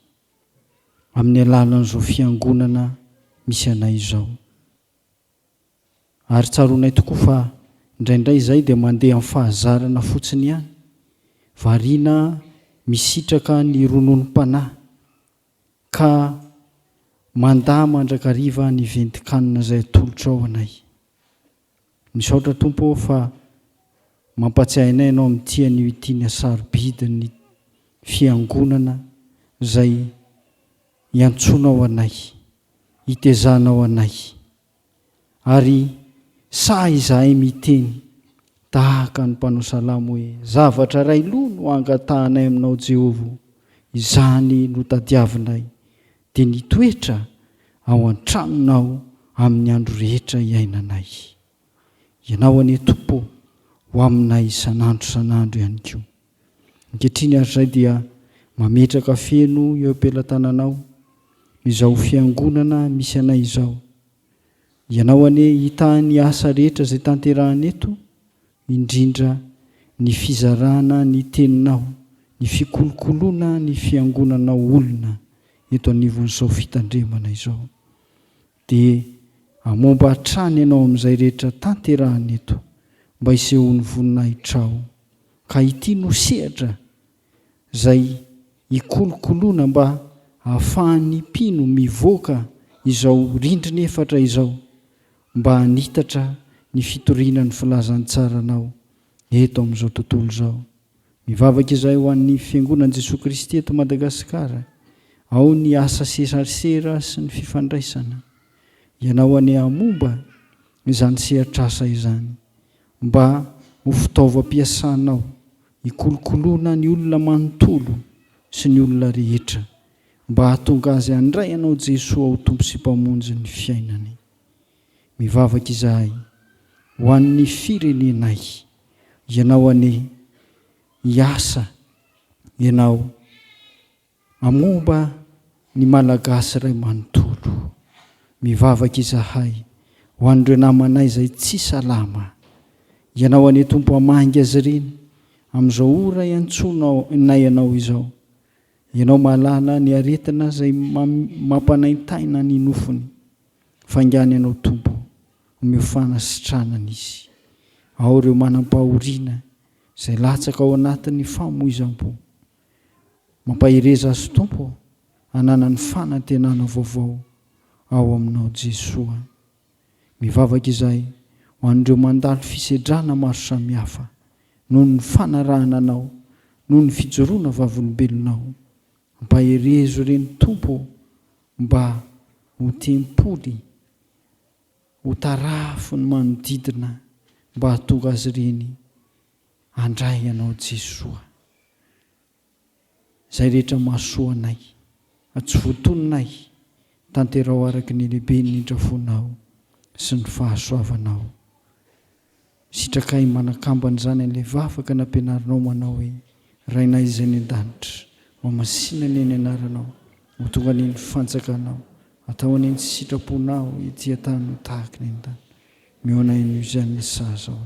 amin'ny alalan'izao fiangonana misy anay izao. Ary tsaroanay tokoa fa indraindray izahay dia mandeha amin'ny fahazarana fotsiny ihany, variana misitraka ny rononom-panahy, ka mandà mandrakariva ny ventin-kanina izay atolotrao anay. Misaotra Tompo ô fa mampatsiahy anay Ianao amin'ity anio ity ny hasarobidin'ny Fiangonana izay iantsoanao anay, itezanao anay. Ary sahy izahay miteny tahaka ny mpanao salamo hoe, Zavatra iray loha no angatahanay aminao Jehovah ô, izany no tadiavinay, dia ny hitoetra ao an-tranonao amin'ny andro rehetra iainanay. Ianao anie Tompo ô, ho aminay isan'andro isan'andro ihany koa. Ankehitriny ary izay dia mametraka feno eo am-pelatananao izao fiangonana misy anay izao. Ianao anie hitahy ny asa rehetra izay tanterahina eto, indrindra ny fizarana ny teninao, ny fikolokoloana ny fiangonanao olona eto anivon'izao fitandremana izao. Dia hamomba hatrany ianao amin'izay rehetra tanterahina eto mba hisehoan'ny voninahitrao. Ka ity no sehatra izay hikolokoloana mba hahafahan'ny mpino mivoaka izao rindrina efatra izao mba hanitatra ny fitoriana ny filazantsaranao eto amin'izao tontolo izao. Mivavaka izahay ho an'ny Fiangonan'i Jesoa Kristy eto Madagasikara, ao ny asa serasera sy ny fifandraisana. Ianao anie hamomba. izany sehatr'asa izany mba ho fitaovam-piasanao hikolokoloana ny olona manontolo sy ny olona rehetra mba hahatonga azy handray Anao Jesoa ho Tompo sy Mpamonjy ny fiainany. Mivavaka izahay ho an'ny firenenay. Ianao anie hiasa Ianao Momba ny Malagasy iray manontolo. Mivavaka izahay ho an'ireo namanay izay tsy salama. Ianao anie Tompo hamangy azy ireny amin'izao ora iantsoanay Anao izao. Ianao mahalala ny aretina izay mampanaintaina ny nofony. Faingàna Ianao Tompo, omeo fanasitranana izy. Ao ireo manam-pahoriana izay latsaka ao anatin'ny famoizam-po. Mampahereza azy Tompo ô, hananany fanantenana vaovao ao aminao Jesoa. Mivavaka izahay ho an'ireo mandalo fisedrana maro samihafa noho ny fanarahana Anao, noho ny fijoroana vavolombelonao. Ampaherezo ireny Tompo ô, mba ho tempoly ho tarafin'ny manodidina mba hahatonga azy ireny handray Anao Jesoa. Izay rehetra mahasoa anay, fa tsy voatononay, tanteraho araka ny lehiben'ny indrafonao sy ny fahasoavanao. Sitrakay manakambana izany an'ilay vavaka nampianarinao manao hoe, Rainay izay any an-danitra, hohamasina anie ny anaranao, ho tonga anie ny fanjakanao, atao anie ny sitraponao ety an-tany ho tahaka ny any an-danitra. Mihaona eny Uzène sahaza ao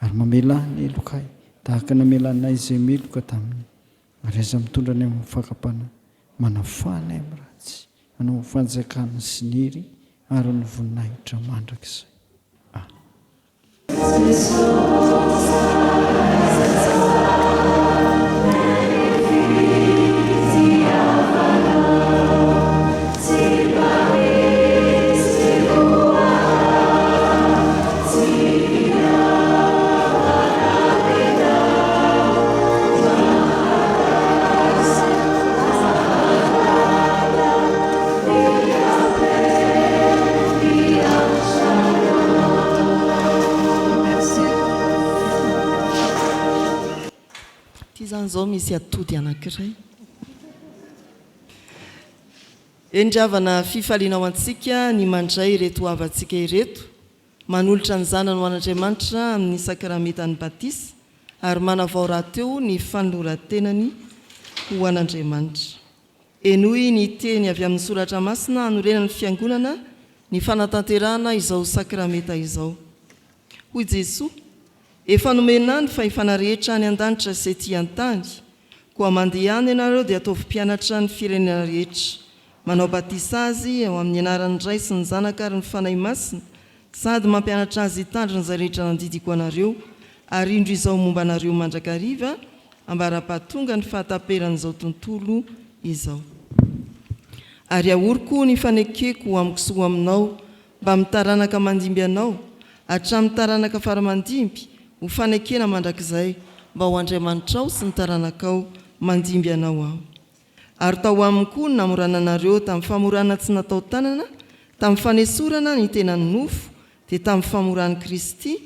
ary mamelà ny helokay tahaka ny namelanay izay meloka taminy, ary aza mitondra anay amin'ny fakam-panahy, manafaha anay amin'ny ratsy, hanao ny fanjakana sy ny hery ary ny voninahitra mandrakizay. Amen. Ity izany izao misy atody anankiray. Eny ry havana, fifaliana ho antsika ny mandray ireto havantsika ireto, manolotra ny zanany ho an'Andriamanitra amin'ny sakramentan'ny batisa ary manavao rahateo ny fanoloran-tenany ho an'Andriamanitra. Henoy ny teny avy amin'ny Soratra Masina hanorenan'ny Fiangonana ny fanatanterahana izao sakramenta izao. Hoy Jesoa, Efa nomena Ahy ny fahefana rehetra any an-danitra sy ety an-tany, koa mandehana ianareo dia ataovy mpianatra ny firenena rehetra, manao batisa azy ao amin'ny anaran'ny Ray sy ny Zanaka ary ny Fanahy Masina, sady mampianatra azy hitandrina izay rehetra nandidiako anareo, ary indro Izaho momba anareo mandrakariva, ambara-pahatonga ny fahataperan'izao tontolo izao. Ary ahoriko ny fanekeko ho amiko sy ho aminao, mbamin'ny taranaka mandimby anao, hatramin'ny taranaka fara-mandimby, ho fanekena mandrakizay, mba ho Andriamanitrao sy ny taranakao mandimby anao Aho. Ary tao aminy koa no namorana anareo tamin'ny famorana tsy natao tanana, tamin'ny fanesorana ny tenan'ny nofo, dia tamin'ny famoran'i Kristy,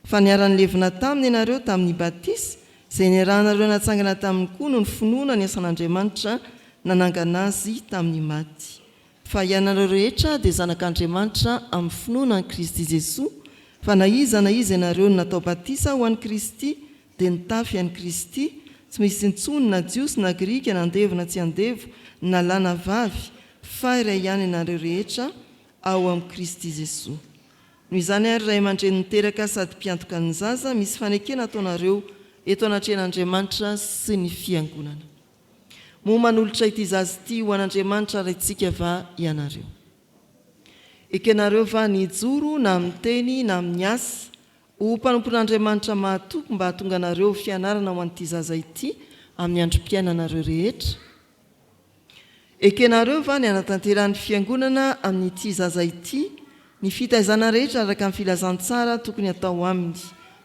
fa niara-nilevina taminy ianareo tamin'ny batisa, izay niarahanareo natsangana taminy koa noho ny finoana ny asan'Andriamanitra nanangana azy tamin'ny maty. Fa ianareo rehetra dia zanak'Andriamanitra amin'ny finoana an'i Kristy Jesoa, fa na iza na iza ianareo no natao batisa ho an'i Kristy dia nitafy an'i Kristy, tsy misy intsony na Jiosy na Grika na andevo na tsy andevo, na lahy na vavy, fa iray ihany ianareo rehetra ao amin'i Kristy Jesoa. Noho izany àry, ray aman-dreny niteraka sady mpiantoka ny zaza, misy fanekena ataonareo eto anatrehan'Andriamanitra sy ny Fiangonana. Moa manolotra ity zaza ity ho an'Andriamanitra Raintsika va ianareo? Ekenareo va ny hijoro na amin'ny teny na amin'ny asa ho mpanompon'Andriamanitra mahatoky mba hahatonga anareo ho fianarana ho an'ity zaza ity amin'ny androm-piainanareo rehetra? Ekenareo va ny hanatanterahan'ny Fiangonana amin'ity zaza ity ny fitaizana rehetra araka ny filazantsara tokony hatao aminy,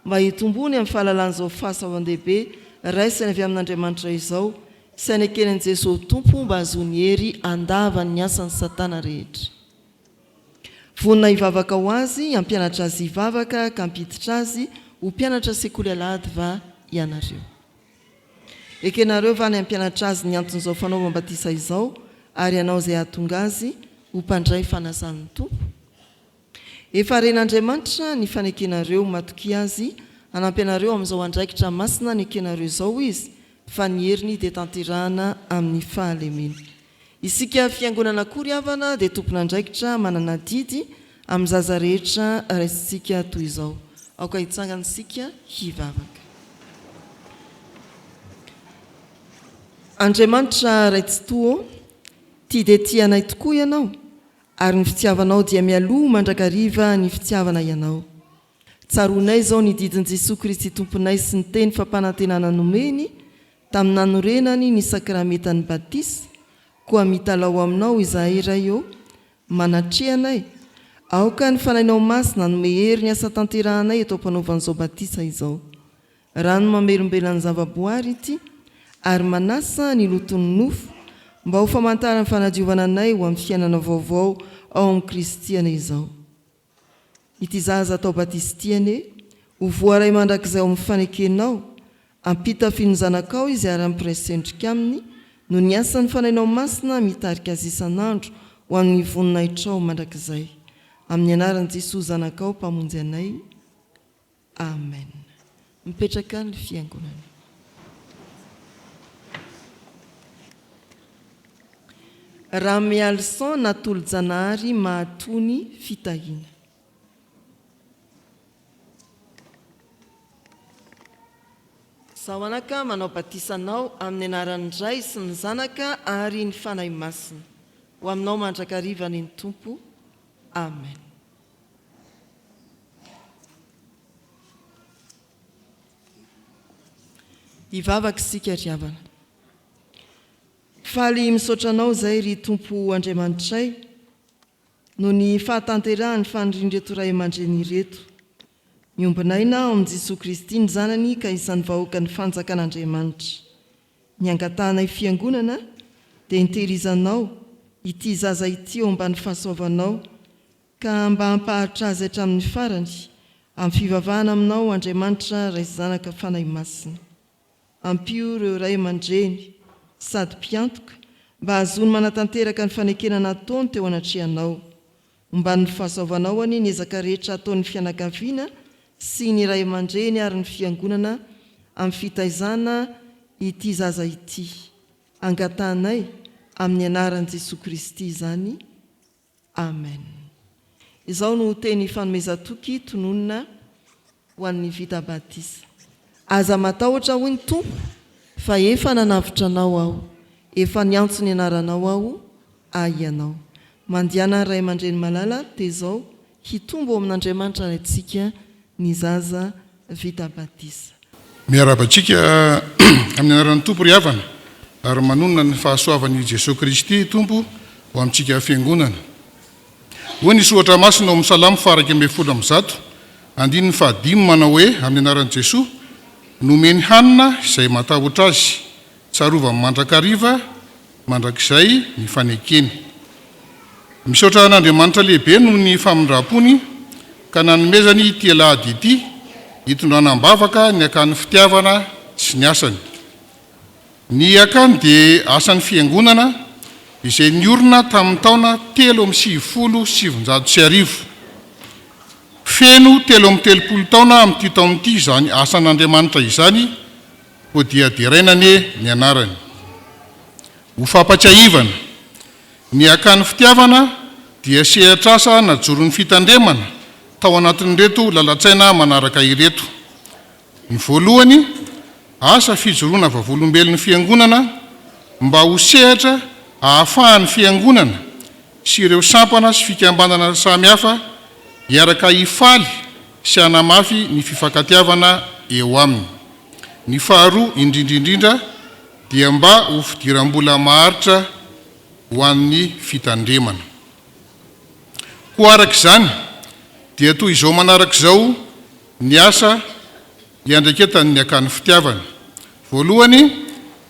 mba hitomboany amin'ny fahalalan'izao fahasoavan-dehibe raisiny avy amin'Andriamanitra izao sy hanekeny an'i Jesoa ho Tompo mba hahazoany hery handava ny asan'i Satana rehetra. Vonona hivavaka ho azy, hampianatra azy hivavaka ka hampiditra azy ho mpianatra sekoly alahady va ianareo? Ekenareo va ny hampianatra azy ny anton'izao fanaovam-batisa izao ary hanao izay hahatonga azy ho mpandray fanasan'ny Tompo? Efa ren'Andriamanitra ny fanekenareo, matokia Azy hanampy anareo amin'izao andraikitra masina nekenareo izao Izy, fa ny heriny dia tanterahana amin'ny fahalemena. Isika Fiangonana koa ry havana dia tompon'andraikitra manana adidy amin'ny zaza rehetra raisintsika toy izao. Aoka hitsangana isika hivavaka. Andriamanitra Ray Tsitoha ô, tia dia tia anay tokoa Ianao, ary ny fitiavanao dia mialoha mandrakariva ny fitiavana Ianao. Tsaroanay izao ny didin'i Jesoa Kristy Tomponay sy ny teny fampanantenana nomeny tamin'ny nanorenany ny sakramentan'ny batisa, koa mitalaho aminao izahay Ray ô, manatreha anay, aoka ny Fanahinao Masina hanome hery ny asa tanterahanay eto am-panaovan'izao batisa izao. Rano mamelombelona ny zavaboary ity ary manasa ny loton'ny nofo mba ho famantaran'ny fanadiovana anay ho amin'ny fiainana vaovao ao amin'i Kristy anie izao. Ity zaza atao batisa ity anie ho voaray mandrakizay ao amin'ny fanekenao, ampitafian'ny Zanakao izy ary ampiraiso-endrika aminy noho ny asan'ny Fanahinao Masina mitarika azy isan'andro ho amin'ny voninahitrao mandrakizay. Amin'ny anaran'i Jesoa Zanakao Mpamonjy anay. Amen. Mipetraka ny fiangonana. Ramialison Natolojanahary Mahatony Fitahiana. Izaho anaka manao batisa anao amin'ny anaran'ny Ray sy ny Zanaka ary ny Fanahy Masina. Ho aminao mandrakariva anie ny Tompo. Amen. Hivavaka isika ry havana. Faly misaotra Anao izay ry Tompo Andriamanitray noho ny fahatanterahan'ny fanirian'ireto ray aman-dreny ireto. Miombon'aina ao amin'i Jesoa Kristy ny Zanany ka isan'ny vahoakan'ny fanjakan'Andriamanitra. Ny angatahanay Fiangonana dia ny tehirizanao ity zaza ity eo ambany fahasoavanao Ka mba hampaharitra azy hatramin'ny farany, amin'ny fivavahana aminao Andriamanitra Ray Zanaka Fanahy Masina. Ampio ireo ray aman-dreny sady mpiantoka mba hahazoany manatanteraka ny fanekena nataony teo anatrehanao. Omban'ny fahasoavanao anie ny ezaka rehetra ataon'ny fianakaviana sy ny ray aman-dreny ary ny fiangonana amin'ny fitaizana ity zaza ity. Angatahanay amin'ny anaran'i Jesoa Kristy izany. Amen. Izao no teny fanomezan-toky tononina ho an'ny vita batisa. Aza matahotra hoy ny Tompo fa efa nanavotra anao Aho, efa niantso ny anaranao Aho, Ahy ianao. Mandehana ray aman-dreny malala dia izao hitombo ao amin'Andriamanitra Raintsika ny zaza vita batisa. Miarahaba antsika amin'ny anaran'ny Tompo ry havana ary manonona ny fahasoavan'i Jesoa Kristy Tompo ho amintsika Fiangonana. Hoy ny Soratra Masina ao amin'ny Salamo faha 111, andininy fahadimy manao hoe amin'ny anaran'i Jesoa, Nomeny hanina izay matahotra Azy, tsarovany mandrakariva mandrakizay ny fanekeny. Misaotra an'Andriamanitra lehibe noho ny famindram-pony ka nanomezany ity alahady ity hitondrana am-bavaka ny akany fitiavana sy ny asany. Ny akany dia asan'ny Fiangonana izay niorina tamin'ny taona 1993. Feno 33 taona amin'ity taona ity izany asan'Andriamanitra izany koa dia deraina anie ny anarany. Ho fampatsiahivana, ny Akany Fitiavana dia sehatr'asa najoron'ny Fitandremana tao anatin'ireto lalan-tsaina manaraka ireto. Ny voalohany, asa fijoroana vavolombelon'ny Fiangonana mba ho sehatra ahafahan'ny Fiangonana sy ireo sampana sy fikambanana samihafa hiaraka hifaly sy hanamafy ny fifankatiavana eo aminy. Ny faharoa indrindra indrindra dia mba ho fidiram-bola maharitra ho an'ny fitandremana. Koa araka izany dia toy izao manaraka izao ny asa iandraiketan'ny Akany Fitiavana. Voalohany,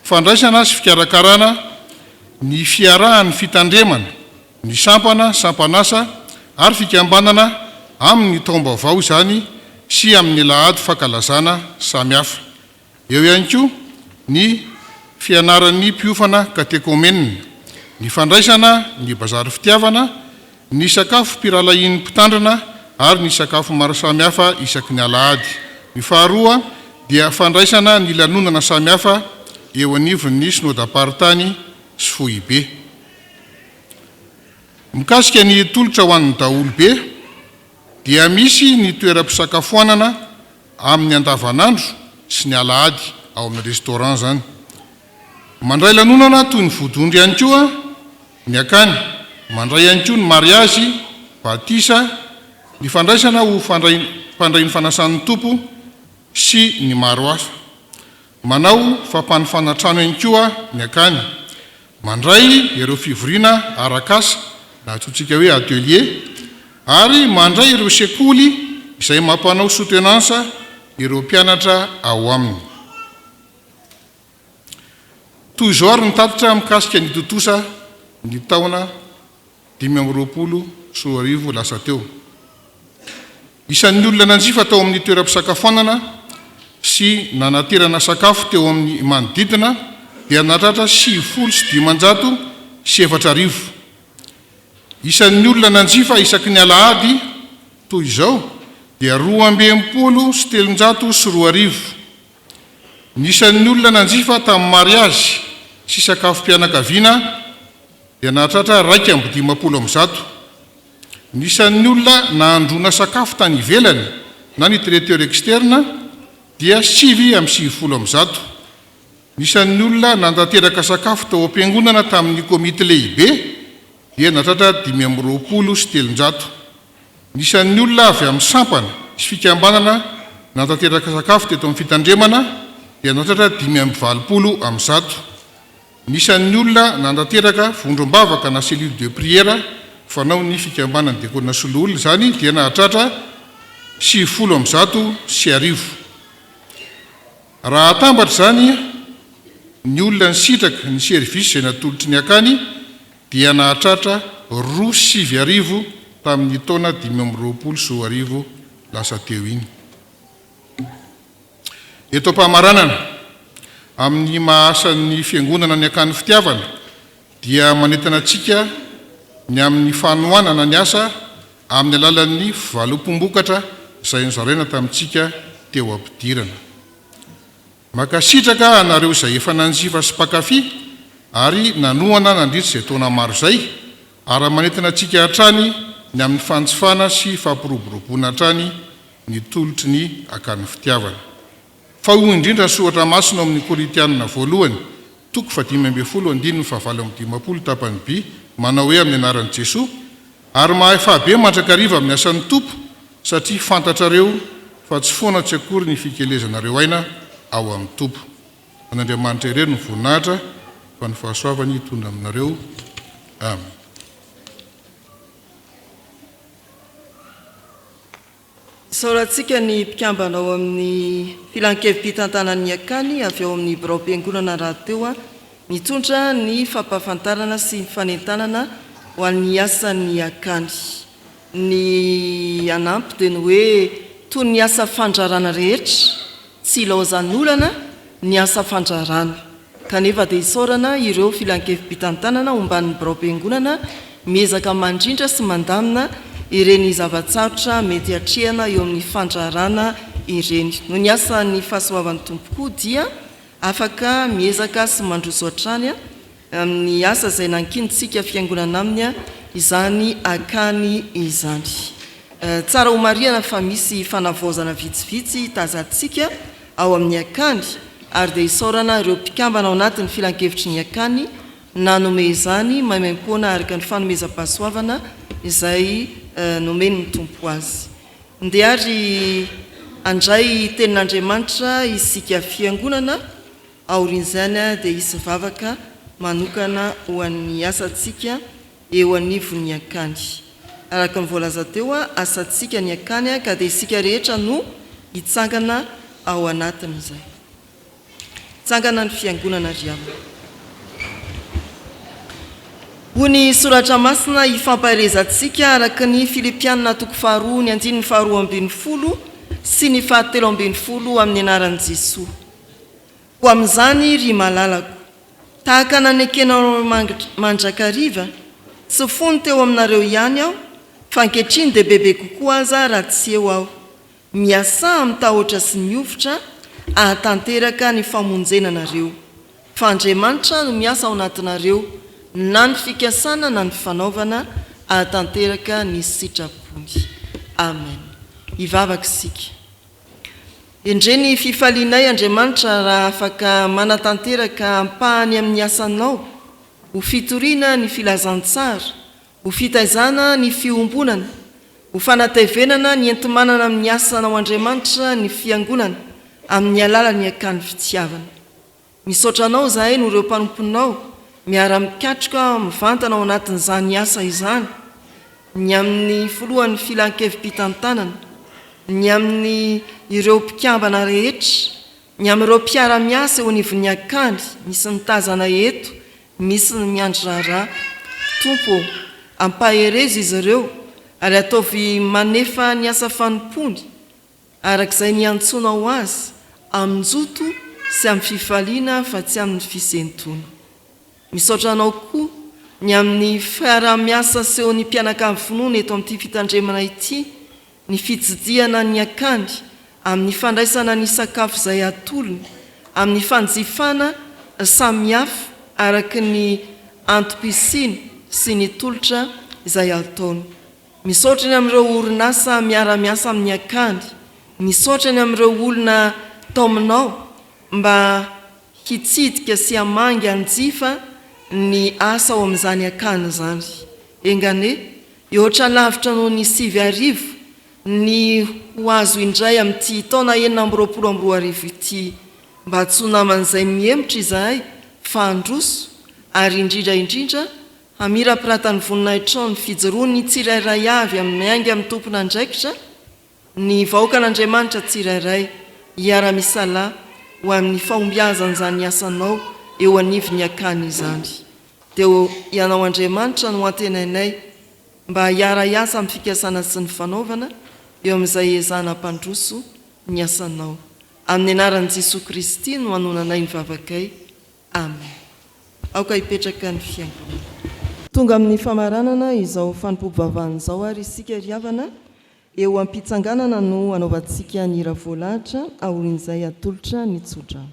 fandraisana sy fikarakarana ny fiarahan'ny fitandremana, ny sampana, sampan'asa. ary fikambanana amin'ny taom-baovao izany sy amin'ny alahady fankalazana samihafa. Eo ihany koa ny fianaran'ny mpiofana katekomenina, ny fandraisana ny bazary fitiavana, ny sakafom-pirahalahian'ny mpitandrina ary ny sakafo maro samihafa isaky ny alahady. Ny faharoa dia fandraisana ny lanonana samihafa eo anivon'ny Synodam-paritany sy foibe. Mikasika ny tolotra ho an'ny daholobe dia misy ny toeram-pisakafoanana amin'ny andavanandro sy ny alahady ao amin'ny restaurant izany. Mandray lanonana toy ny vodiondry ihany koa ny akany, mandray ihany koa ny mariazy, batisa, ny fandraisana ho fandray mpandray ny fanasan'ny Tompo sy ny maro hafa. Manao fampanofana trano ihany koa ny akany. Mandray ireo fivoriana arak'asa na antsointsika hoe atelier ary mandray ireo sekoly izay mampanao soutenance ireo mpianatra ao aminy. Toy izao ary ny tatitra mikasika ny tontosa ny taona 2025 lasa teo. Isan'ny olona nanjifa tao amin'ny toeram-pisakafoanana sy nanaterana sakafo teo amin'ny manodidina dia nahatratra 4590. Isan'ny olona nanjifa isaky ny alahady toy izao dia 2362. Ny isan'ny olona nanjifa tamin'ny mariazy sy sakafom-pianakaviana dia nahatratra 151. Ny isan'ny olona nahandroana sakafo tany ivelany na ny traiteur externe dia 199. Ny isan'ny olona nantanteraka sakafo tao am-piangonana tamin'ny komity lehibe dia nahatratra 325. Ny isan'ny olona avy amin'ny sampana sy fikambanana nantanteraka sakafo teto amin'ny fitandremana dia nahatratra 185. Ny isan'ny olona nantanteraka vondrom-bavaka na cellule de prière fanaon'ny fikambanan'ny Diakona sy Loholona izany dia nahatratra 1190. Raha atambatra izany ny olona nisitraka ny service izay natolotry ny akany dia nahatratra roa 2009 tamin'ny taona 2025 lasa teo iny. Eto am-pamaranana, amin'ny maha asan'ny Fiangonana ny Akany Fitiavana dia manentana antsika ny amin'ny fanohanana ny asa amin'ny alalan'ny valopom-bokatra izay nozaraina tamintsika teo am-pidirana. Mankasitraka anareo izay efa nanjifa sy mpankafy ary nanohana nandritra izay taona maro izay ary manentana antsika hatrany ny amin'ny fanjifana sy fampiroboroboana hatrany ny tolotry ny Akany Fitiavana. Fa hoy indrindra ny Soratra Masina ao amin'ny Korintianina voalohany, toko fahadimy ambin'ny folo andininy fahavalo amby dimampolo tapany by, manao hoe amin'ny anaran'i Jesoa, Ary mahay fahabe mandrakariva amin'ny asan'ny Tompo, satria fantatrareo fa tsy foana tsy akory ny fikelezanareo aina ao amin'ny Tompo. An'Andriamanitra irery ny voninahitra, fa ny fahasoavany hitondra aminareo. Amen. Isaorantsika ny mpikambana ao amin'ny Filankevi-pitantanan'ny Akany avy ao amin'ny biraom-piangonana rahateo nitondra ny fampahafantarana sy ny fanentanana ho an'ny asan'ny Akany. Ny hanampy dia ny hoe toy ny asa fandrarana rehetra, tsy ilaozan'olana ny asa fandrarana. Kanefa dia isaorana ireo Filankevi-pitantanana omban'ny biraom-piangonana miezaka mandrindra sy mandamina ireny zava-tsarotra mety hatrehana eo amin'ny fandraharana ireny. Noho ny asan'ny fahasoavan'ny Tompo koa dia afaka miezaka sy mandroso hatrany amin'ny asa izay nankinintsika Fiangonana aminy izany akany izany. Tsara homarihana fa misy fanavaozana vitsivitsy tazantsika ao amin'ny Akany ary dia isaorana ireo mpikambana ao anatin'ny filankevitry ny Akany nanome izany maimaimpoana araka ny fanomezam-pahasoavana izay nomen'ny Tompo azy. Ndeha ary handray tenin'Andriamanitra isika Fiangonana, aorian'izany dia hisy vavaka manokana ho an'ny asantsika eo anivon'ny akany. Araka ny voalaza teo, asantsika ny akany ka dia isika rehetra no hitsangana ao anatin'izay. Hitsangana ny Fiangonana ry havana. Hoy ny Soratra Masina ifampaherezantsika araka ny Filipiana toko faharoa ny andininy faharoa ambinifolo sy ny fahatelo ambinifolo amin'ny anaran'i Jesoa. Koa amin'izany, ry malalako, tahaka nanekenareo mandrakariva, tsy fony teo aminareo ihany aho, fa ankehitriny dia bebe kokoa aza raha tsy eo aho, miasà amin'ny tahotra sy ny hovitra hahatanteraka ny famonjena anareo. Fa Andriamanitra no miasa ao anatinareo, na ny fikasana na ny fanaovana, hahatanteraka ny sitrapony. Amen. Hivavaka isika. Endrey ny fifalianay Andriamanitra raha afaka manatanteraka ampahany amin'ny asanao ho fitoriana ny filazantsara, ho fitaizana ny fiombonana, ho fanatevenana ny enti-manana amin'ny asanao Andriamanitra ny Fiangonana amin'ny alalan'ny akany fitiavana. Misaotra Anao izahay noho ireo mpanomponao miara-mikatroka mivantana ao anatin'izany asa izany, ny amin'ny filohan'ny Filan-kevi-pitantanana, ny amin'ny ireo mpikambana rehetra, ny amin'ireo mpiara-miasa eo anivon'ny akany, misy ny tazana eto, misy ny miandry raharaha. Tompo ô, ampaherezo izy ireo ary ataovy manefa ny asa fanompoany Araka izay niantsoanao azy, amin-joto sy amin'ny fifaliana fa tsy amin'ny fisentoana. Misaotra anao koa ny amin'ny fiaraha-miasa asehon'ny mpianakavy finoana eto amin'ity fitandremana ity, ny fitsidihana ny akany, amin'ny fandraisana ny sakafo izay atolony, amin'ny fanjifana samihafa araka ny antom-pisiany sy ny tolotra izay ataony. Misaotra ny amin'ireo orinasa miara-miasa amin'ny akany. Misaotra ny amin'ireo olona taominao mba hitsidika sy hamangy hanjifa ny asa ao amin'izany akany izany. Enga anie, hihoatra lavitra noho ny 2009 ny ho azo indray amin'ity taona 2026 ity. Mba tsy ho naman'izay mihemotra izahay fa handroso ary indrindra indrindra Hamirapiratan'ny voninahitrao ny fijoroan'ny tsirairay avy amin'ny miainga amin'ny tompon'andraikitra, ny vahoakan'Andriamanitra tsirairay hiara-misalahy ho amin'ny fahombiazan'izany asanao eo anivon'ny akany izany. Dia ho Ianao Andriamanitra no antenainay mba hiara-hiasa amin'ny fikasana sy ny fanaovana eo amin'izay ezahana hampandroso ny asanao. Amin'ny anaran'i Jesoa Kristy no anonanay ny vavakay. Amen. Aoka hipetraka ny fiangonana. Tonga amin'ny famaranana izao fanompoam-pivavahana izao ary isika ry havana, eo am-pitsanganana no anaovantsika ny hira voalahatra, aorian'izay atolotra ny tsodrano.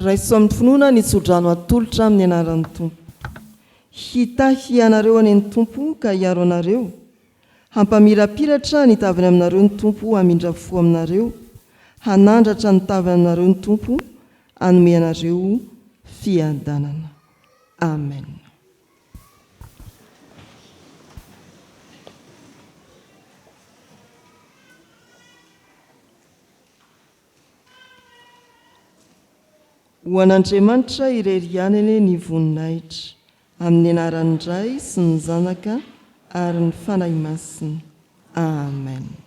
Raiso amin'ny finoana ny tsodrano atolotra amin'ny anaran'ny Tompo. Hitahy anareo anie ny Tompo ka hiaro anareo. Hampamirapiratra ny tavany aminareo ny Tompo hamindra fo aminareo. Hanandratra ny tavanareo ny Tompo hanome anareo fiadanana. Amen. Ho an'Andriamanitra irery ihany anie ny voninahitra, amin'ny anaran'ny Ray sy ny Zanaka ary ny Fanahy Masina. Amen.